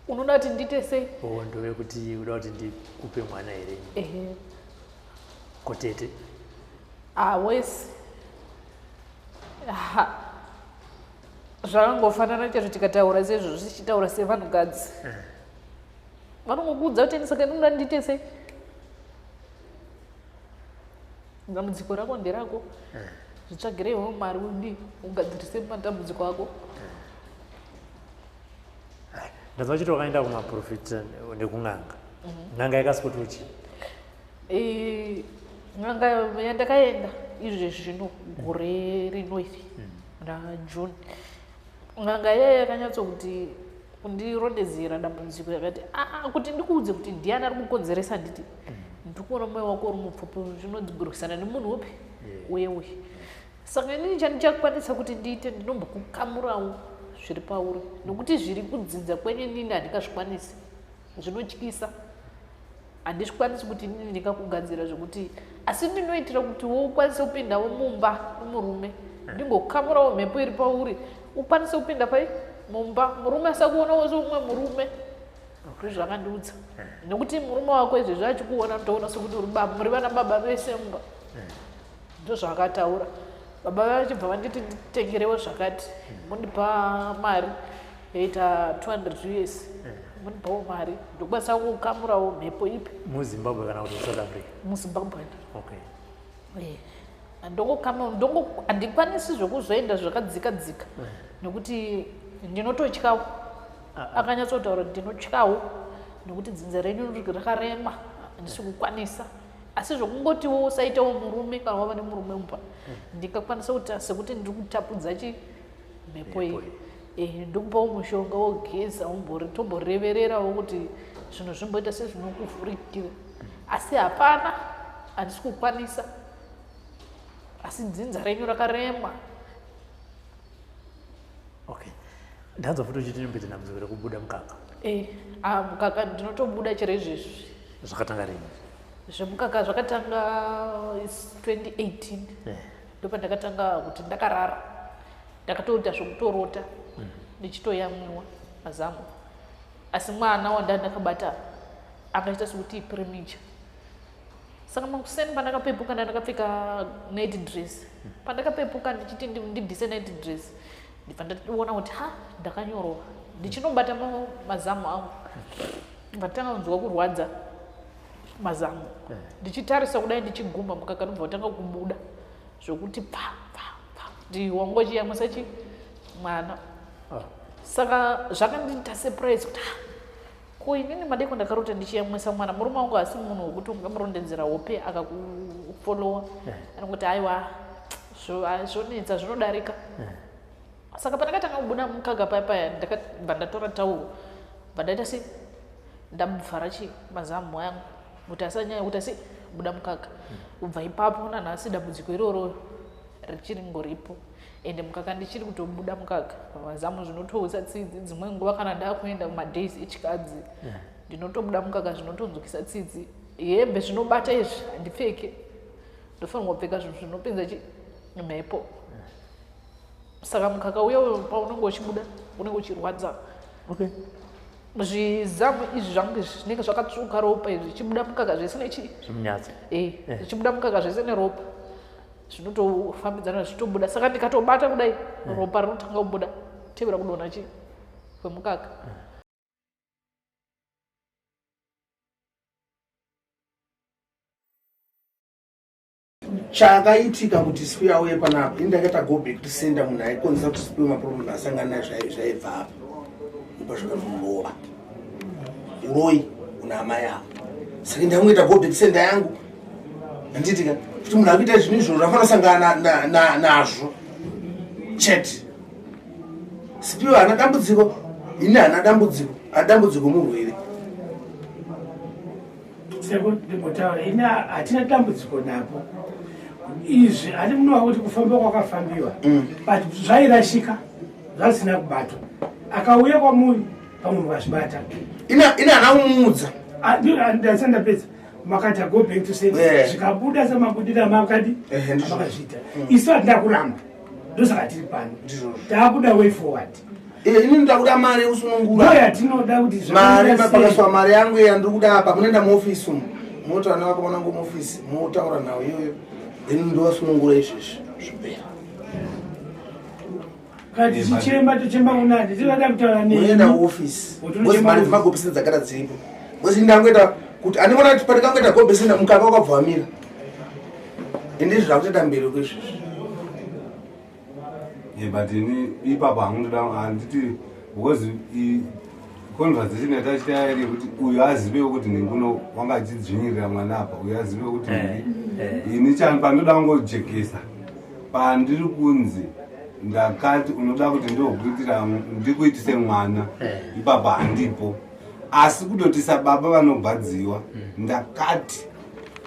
S6: Unoda kuti ndiite sei?
S2: Oh, ndove kuti uda kuti ndikupe mwana here?
S6: Ehe.
S2: Kotete.
S6: Ah, wesi. Ha. Zvakangofanana chaizvo tikataura sezvo zvichitaura sevanhukadzi. Vanongokuudza kuti saka ndinoda ndiite sei? Dambudziko rako nderako. Zvitsvagire iwewe mari udi ugadzirise matambudziko ako.
S2: Ndazwa chiti wakaenda kumaprofita nekun'anga. N'anga yakasikuti uchi?
S6: N'anga yandakaenda izvezvi zvino gore rino iri muna June. N'anga iya yakanyatsokuti kundirondedzera dambudziko yakati aa kuti ndikuudze kuti ndiani ari kukonzeresa nditi ndikuona moyo wako uri mupfupi zvinodzigurwisana nemunhu upi uye uye. Saka inini chandichakwanisa kuti ndiite ndinombokukamurawo zviri pauri nokuti zviri kudzinza kwenyu inini handingazvikwanisi, zvinotyisa. Handizvikwanisi kuti inini ndingakugadzira zvekuti asi ndinoitira kuti wo ukwanise kupindawo mumba nomurume ndingokamurawo mhepo iri pauri ukwanise kupinda pai mumba murume asakuonawo seumwe murume. Ndozvakandiudza nokuti murume wako izvezvi achikuona unotoona sekuti uri baba, muri vana baba vese mumba. Ndozvaakataura. Baba vachibva vanditi nditengerewo zvakati, mondipa mari yaita 200 US, mondipawo mari ndokwanisa kukamurawo mhepo ipi
S2: muZimbabwe kana kuti muSouth Africa?
S6: MuZimbabwe.
S2: Okay.
S6: Handikwanisi zvekuzoenda zvakadzika dzika nekuti ndinototyawo. Akanyatsotaura kuti ndinotyawo nekuti dzinza renyu rakarema, handisi kukwanisa. Asi zvokungotiwo usaitawo murume kana wava nemurume mumba, ndingakwanisa kuita sekuti ndiri kutapudza chi mhepo iyi. Ndokupawo mushonga wogeza, tomborevererawo kuti zvinhu zvimboita sezvinokuvhurikira. Asi hapana, handisi kukwanisa. Asi dzinza renyu rakarema.
S2: Okay. Ndanzwa futi uchiti ndinombedza dambudziko rekubuda mukaka.
S6: Mukaka ndinotobuda chero izvezvi.
S2: Zvakatanga rini?
S6: Zvemukaka zvakatanga 2018. Ndopandakatanga kuti ndakarara. Ndakatoita zvekutorota ndichitoyamwiwa mazamu. Asi mwana wandakabata akaita sekuti ipremicha. Saka makuseni pandakapepuka ndakapfeka night dress. Pandakapepuka ndichiti ndibvise night dress, ndibva ndaona kuti ha ndakanyorova. Ndichinobata mazamu angu. Ndatanga kunzwa kurwadza mazamu. Ndichitarisa kudai ndichiguma mukaka ndobva watanga kubuda zvokuti pa pa pa ndiwangochiyamwisa chi mwana. Saka zvakandiita surprise kuti ha ko inini madeko ndakarota ndichiyamwisa mwana. Murume wangu asi munhu wekuti ungamurondedzera hope akakufollowa. Anongoti aiwa zvonetsa zvinodarika. Saka pandakatanga kubuda mukaka paya paya ndakabva ndatora tauro bva ndaita sei ndamuvhara chi mazamu angu kuti asanyanya kuti asi buda mukaka. Kubva ipapo nanhasi dambudziko iroro richiri ngoripo. Ende mukaka ndichiri kutobuda mukaka pamazamu zvinotoutsa tsitsi. Dzimwe nguva kana ndakuenda kumadays echikadzi ndinotobuda mukaka zvinotonzwisa tsitsi. Hembe zvinobata izvi handipfeke, ndofanirwa kupfeka zvinhu zvinopinza chi mhepo. Saka mukaka uya paunenge uchibuda unenge uchirwadza.
S2: Okay.
S6: Zvizamu izvi zvangu izvi zvinenge zvakatsvuka ropa izvi zvichibuda mukaka zvese nechi
S2: zvimunyatso.
S6: Zvichibuda mukaka zvese neropa zvinotofambidzana zvichitobuda. Saka ndikatobata kudai ropa rinotanga kubuda tevera kudonha chi kwemukaka.
S5: Chakaitika kuti Sipiwe auye panapa, ini ndakaita go back to sender munhu aikonzera kuti Sipiwe maproblem asangana naye zvaibva apa. Ndipo zvakanomurova. Uroi una amai avo. Saka ndangoita go back sender yangu. Handiti ka kuti munhu akuita zvinhu izvozvo anofanira kusangana nazvo chete. Sipiwe haana dambudziko, ini haana dambudziko, adambudziko murwere.
S7: Sekuru ndimbotaura ini hatina dambudziko napo izvi hati munova kuti kufamba kwakafambiwa mm. but zvairashika zvasina kubatwa akauya kwamuri pamwe mukazvibata
S5: ina hana kumuudza
S7: ah, ndasati ndapedza makati go back to send zvikabuda semabudiro amakadi amakazviita mm. isu hatina kuramba ndosaka tiri pano taakuda way forward
S5: eh, ini ndakuda mari yekusunungura
S7: ndo yatinoda kuti
S5: mari pakaswa mari yangu yandiri kuda apa munoenda muofisi umu motaura nevakomana ngo muofisi motaura nhau iyoyo then ndovasunungura izvezvi zvipera
S7: kana tichichemba tochemba kunani tinoda kutaura
S5: nenoenda kuofisi bcause mari dzemagobheseni dzagara dziripo bcause ndangoita kuti andimona kuti pandikangoita gobheseni mukaka wakabva wamira ende izvi zvakutoita mberi kwezvizvi
S8: but ini ipapo hangu ndoda handiti because conversation yatachita iri yekuti uyu azivewo kuti nhinguno wanga achidzvinyirira mwana apa uyu azivewo kuti eh, eh. ini pandoda kungojekesa pandiri kunzi ndakati unoda kuti ndokuitira ndikuitise mwana eh. ipapa handipo asi kutotisa baba vanogwadziwa hmm. ndakati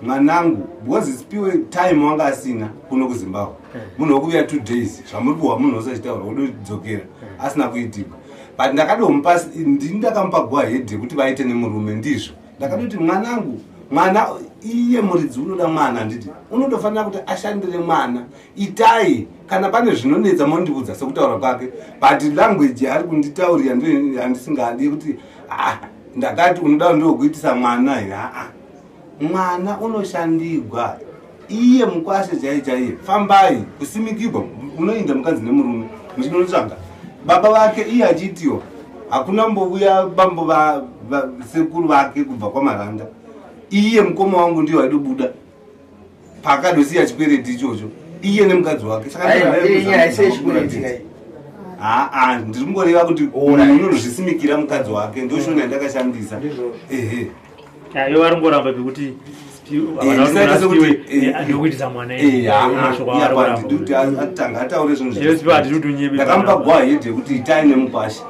S8: mwanangu because sipiwe time wanga asina kuno kuzimbabwe eh. munhu wekuuya two days zvamuri kuhwa munhu wose achitaura wododzokera eh. asina kuitikwa but ndakadomupa ndini ndakamupa guahead yekuti vaite nemurume ndizvo ndakatoti mwanangu mwana iye muridzi unoda mwana handiti unotofanira kuti ashandire mwana itai kana pane zvinonetsa mondiudza sekutaura kwake but language yaari kunditaurira ndiyo yandisingadi yekuti ah, ndakati unoda ndokuitisa mwana here aa mwana unoshandigwa iye mukwashe chaiye chaiye fambai kusimikirwa unoinda mukadzi nemurume muchinotsvaga baba vake iye achiitiwa hakuna mbovuya bambo vasekuru vake kubva kwamaranda iye mukoma wangu ndiyo aidobuda paakadosiya chikwereti ichocho iye nemukadzi wake haa ndiri kungoreva kuti munhu unozvisimikira mukadzi wake ndoshona yandakashandisa ehe
S2: Ayo vari kungoramba pekuti ndokuitisa mwana
S8: atanga ataure zvinhu gwa hedi yekuti itai nemukwasha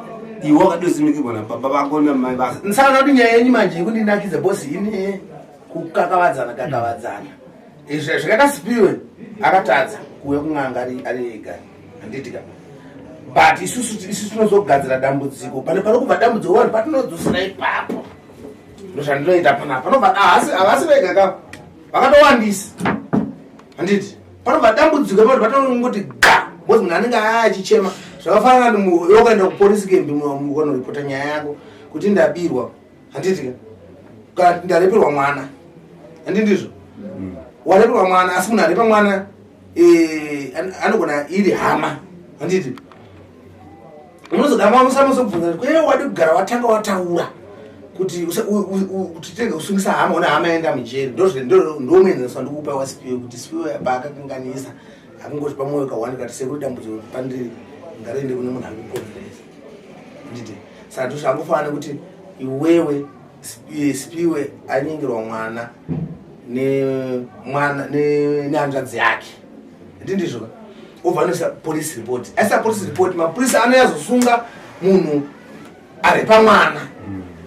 S8: iwe wakadosimikirwa nababa vako namai vako
S5: saka kuti nyaya yenyu manje yekundinakidza bosi ine kukakavadzana kakavadzana izvi zvakakasipiwe akatadza kuuya kun'anga ari ega handiti ka but isusu isu tinozogadzira dambudziko pane panokubva dambudziko vanhu patinodzosera ipapo ndozvandinoita panapa panobva havasi vega ka vakatowandisa handiti panobva dambudziko ipapo patinongoti ga bcause munhu anenge aya achichema zvakafanana ukaenda kupolisi kembi ukanoripota nyaya yako kuti ndabirwa handiti ka ndarepirwa mwana handi ndizvo mm. warepirwa mwana asi munhu arepa mwana eh, anogona iri hama handiti unozogara musamuzobvunza kuti kwe wadi kugara watanga wataura kuti titenge kusungisa hama una hama yaenda mujeri ndomuenzaniso wandikupa wasipiwe kuti sipiwe paakakanganisa akungoti pamwoyo kawani kati sekuri dambudziko pandiri ngariende kune munhu ari kukonzeresa nditi saka tozvangofanana nekuti iwewe sipiwe anyengerwa mwana nemwana nehanzvadzi yake ndi ndizvo ka obva anoisa police report aisa police report mapurisa anoyazosunga munhu arepa mwana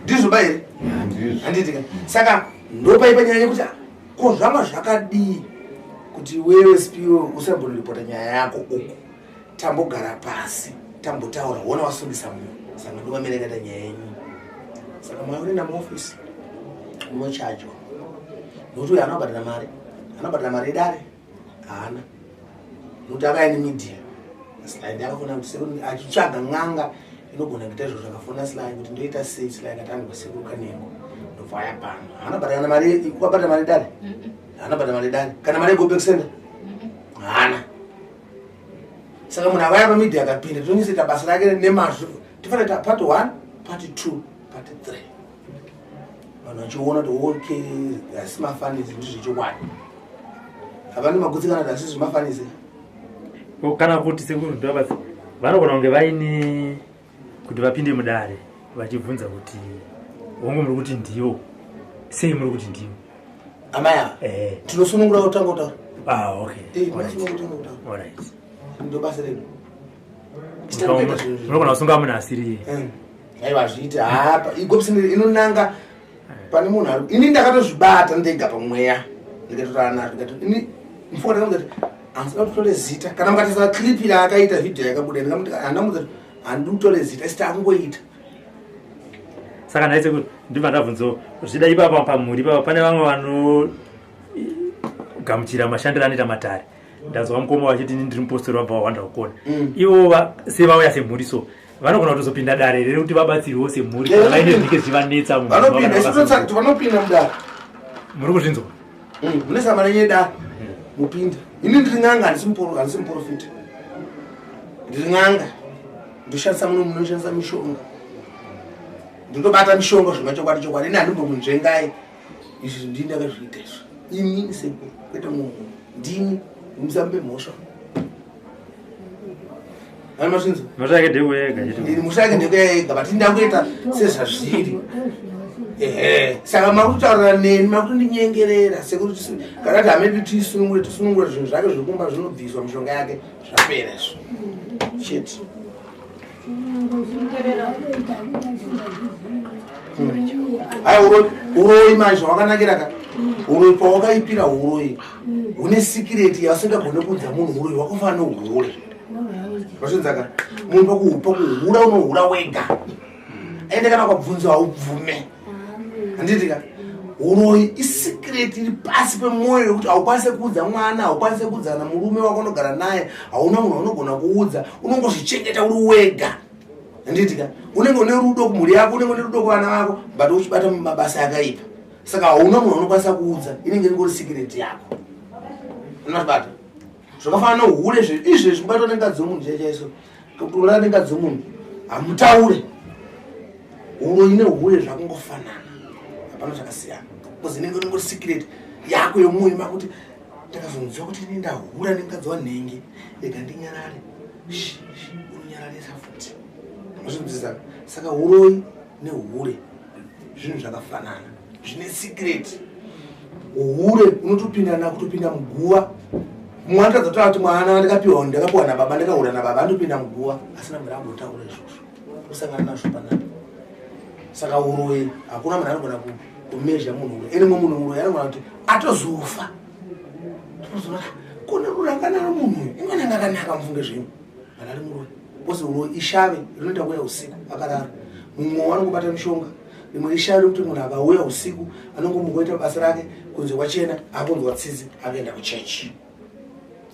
S5: ndizvo ba here handiti ka saka ndopaipa nyaya yekuti ko zvanga zvakadii kuti iwewe sipiwe usambonoripota nyaya yako uku tambogara pasi tambotaura wona wasungisa munhu saka ndovamirekata nyaya yenyu saka mwana unoenda muofisi unochajwa nokuti uyo anobhadhara mari anobhadhara mari yedare haana nokuti akaya nemedia sly ndakafona kuti sekuru achitsvaga n'anga inogona kuita izvo zvakafona sly kuti ndoita sei sly akati andwa sekuru kanengo ndobva aya pano haana bhadhara mari wabhadhara mari dare haana bhadhara mari dare kana mari yego back center haana saka munhu akauya pamedia akapinda tinonyisoita basa rake nemazvo tifanira kuita part one part two part three vanhu vachiona kuti ok asi mafanisi ndizvechokwadi havani magutsikana kuti asi zvemafanisi
S2: kana kuti sekuru ndovabasi vanogona kunge vaine kuti vapinde mudare vachibvunza kuti Hongu muri kuti ndiwo. Sei muri kuti ndiwo?
S5: Amai ava.
S2: Eh.
S5: Tinosunungura kutanga kutaura.
S2: Ah, okay.
S5: Eh, tinosunungura kutanga kutaura.
S2: All right.
S5: Ndo basa redu. Titangoita zvinhu.
S2: Munogona kusunga munhu asiri iye.
S5: Aiwa hazviiti hapa. Igopsi inonanga pane munhu ari. Ini ndakatozvibata ndega pamweya. Ndikatotaura nazvo ndikati ini mfuka ndakamuudza kuti handisida kuti utore zita. Kana mukatarisa clip yaakaita video yakabuda ndikamuti handamuudza kuti handidi utore zita isi takungoita.
S2: Saka nhai sekuru ndibva ndabvunzawo zvida ipapa pamhuri ipapa pane vamwe vanogamuchira mashandiro anoita matare. Ndanzwa mukoma vachiti ini ndiri mupostori vabva vawanda kukona. Ivo sevauya semhuri so vanogona kutozopinda dare here kuti vabatsirwewo semhuri kana vaine zvinenge zvichivanetsa mumhuri
S5: Vanopinda,
S2: mavo
S5: isu
S2: kana
S5: totsa kuti vanopinda mudare.
S2: Muri kuzvinzwa?
S5: Mune sama renyu edare. Mupinda. Ini ndiri n'anga handisi handisi muporofita. Ndiri n'anga. Ndoshandisa muno munoshandisa mishonga. Ndinotobata mishonga zvemachokwadi chokwadi. Ini handimbomunzvengai. Izvi ndini ndakazviita izvi. Ini sekuru kwete munhu. Ndini musambe mhosva. Ani mazvinzwa?
S2: Mhosva yake ndeyekuya yega chete.
S5: Ini mhosva yake ndeyekuya yega but ndangoita sezvazviri. Ehe, saka makutaurira neni makutondinyengerera sekuru kana kuti hamedu tisunungure tisunungure zvinhu zvake zvekumba zvinobviswa mishonga yake zvapera izvo. Chete. Hai uroyi manje zvawakanakira ka uroyi pawakaipira uroyi hune sikireti yausingagone kuudza munhu uroyi wakafanana neuhure. Vazvinzwa ka munhu pakuhura unohura wega ende kana ukabvunzwa haubvume handiti ka uroyi isikireti iri pasi pemwoyo yekuti haukwanise kuudza mwana haukwanise kuudza kana murume wako unogara naye hauna munhu waunogona kuudza unongozvichengeta uri wega handiti ka unenge une rudo kumhuri yako unenge une rudo kuvana vako but uchibata mabasa akaipa saka hauna munhu waunokwanisa kuudza inenge ingori sikireti yako unozvibata zvakafanana neuhure izvezvi kubatwa nengazi yomunhu chaichaiso kutorara nengazi yomunhu hamutaure uroyi nehure zvakungofanana hapana zvakasiyana because inenge inongori secret yako yomwoyo makuti ndakazonzwa kuti ini ndahura nengazi wanhenge rega ndinyarare unonyararisa futi mazvinzwisisa saka uroyi nehure zvinhu zvakafanana zvine secret uhure unotopinda kutopinda muguva mumwe anotadza kutaura kuti mwana ndakapiwa ndakapiwa nababa ndakahura nababa anotopinda muguva asina mvura ambotaura izvozvo kusangana nazvo panapa saka uroyi hakuna munhu anogona kumezha munhu uroyi ene mumwe munhu uroyi anogona kuti atozofa tozoona kune ruranganaro munhu uyu ingane anga akanaka mufunge zvenyu kana ari muroyi bcause uroyi ishave rinoita kuuya usiku akarara mumwe wanongobata mishonga rimwe ishave rekuti munhu akauya usiku anongomuka oita basa rake kunze kwachena akunzwa tsitsi akaenda kuchechi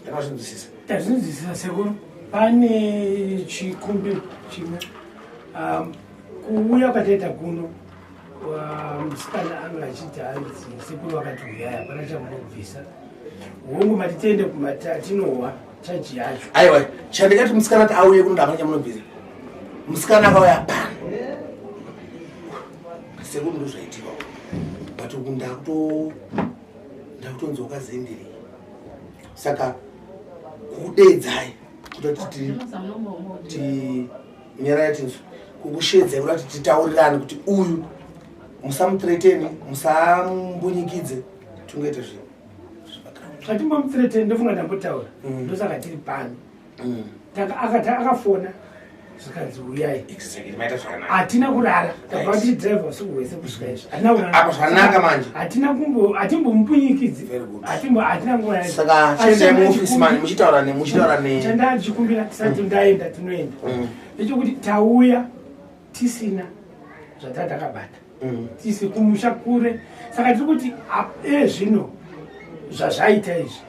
S5: Yakazvinzwisisa.
S7: Tazvinzwisisa sekuru. Pane chikumbiro chimwe. Kuuya kwataita kuno musikana anga achiti hanzi sekuru vakati uyai hapana chamunobvisa. Hongu mati tiende kumata tinohwa chaji yacho.
S5: Aiwa, chandikati musikana ati auye kuno hapana chamunobvisa. Musikana akauya pano. Sekuru ndozvaitika. But uku ndakutonzwa kazendere. Saka kudeedzai kuti tinyarare tinzwe kukushedzai kuda kuti titaurirane kuti uyu musamutreteni musambunyikidze tingoita zvinhu
S7: Hatimbomutreteni ndofunga ndambotaura ndosaka tiri pano. Akafona zvikanzi uyai.
S5: Exactly, maita zvakanaka.
S7: Hatina kurara tabva tiri driver usiku hwese kusvika izvi. Hatina kurara.
S5: Apa zvanaka manje.
S7: Hatina kumbo hatimbomupunyikidzi.
S5: Very good.
S7: Hatimbo hatina nguva yacho.
S5: Saka
S7: Asi
S5: chiendai
S7: chandanga
S5: muofisi manje muchitaura ne muchitaura ne
S7: Chandanga ndichikumbira tisati ndaenda tinoenda. Ndechekuti tauya tisina zvatanga takabata. Tisi kumusha kure. Saka tiri kuti ezvino zvazvaita izvi.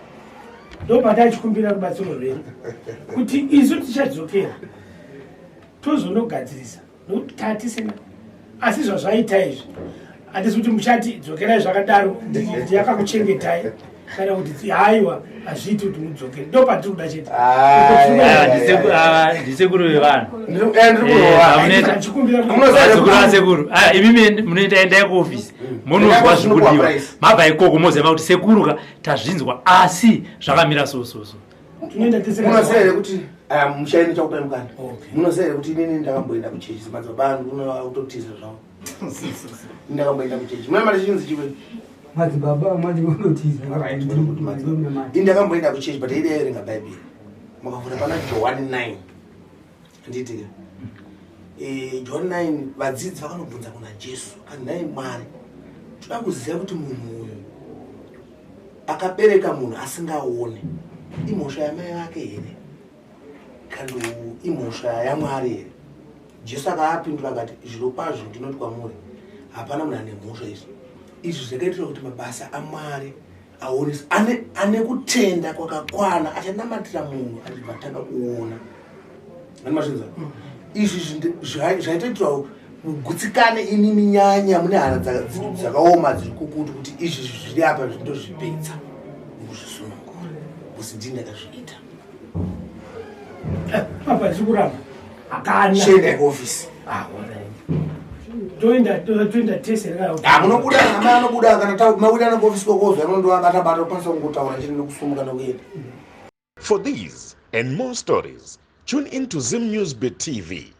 S7: Ndopatachikumbira rubatsiro rwenyu kuti isu tichadzokera tozonogadzirisa nokuti tatisina asi zvazvaita izvi handisi kuti muchati dzokerai zvakadaro ndiyakakuchengetai kana kuti haiwa hazviiti kuti mudzokere ndo patiri kuda chete.
S2: Ndisekuru vevanhu.
S7: Ndichikumbira
S2: Sekuru asekuru. Imimi munoita endai kuofisi munonzwa zvikudiwa mabva ikoko moziva kuti sekuru ka tazvinzwa asi zvakamira so so so.
S7: Tunoenda tese kana
S5: Munoziva here kuti muchaini chakupai mukana?
S7: Okay.
S5: Munoziva here kuti inini ndakamboenda kuchechi madzibaba angu kunototiza zvavo. Ndakamboenda kuchechi. Muna mari chinzi chiwe.
S9: Madzibaba madzinotiza.
S5: Right, very good madzibaba. Ini ndakamboenda kuchechi but aida yaverenga Bible. Makavhura pana Johani 9. Handiti. Eh John 9 vadzidzi vakanobvunza kuna Jesu. Kanzi nhai Mwari. Toda kuziva kuti munhu uyu akabereka munhu asingaone imhosva yamai vake here? Kana imhosva yaMwari here? Jesu akaapindura akati, Zvirokwazvo ndinoti kwamuri, hapana munhu ane mhosva izvi. Izvi zvakaitirwa kuti mabasa aMwari aoneswe. Ane, ane kutenda kwakakwana achanamatira munhu achibva atanga kuona. Ani mazvinzwa? Izvi zvaitoitirwa mugutsikane imi minyanya mune hana dzakaoma dziri kukutu kuti izvi zviri apa zvindozvipedza mukuzvisunungura. Kusi ndini ndakazviita.
S7: Papa tiri kuramba hakana.
S5: Chiendai kuofisi.
S7: Ah, toenda toenda tese
S5: ah, munobuda amai anobuda kana mawirana kuofisi kokozwa anondovabata bata okwanisa kungotaura chete nekusumuka nekuenda.
S1: For these and more stories, tune in to Zim News Bit TV.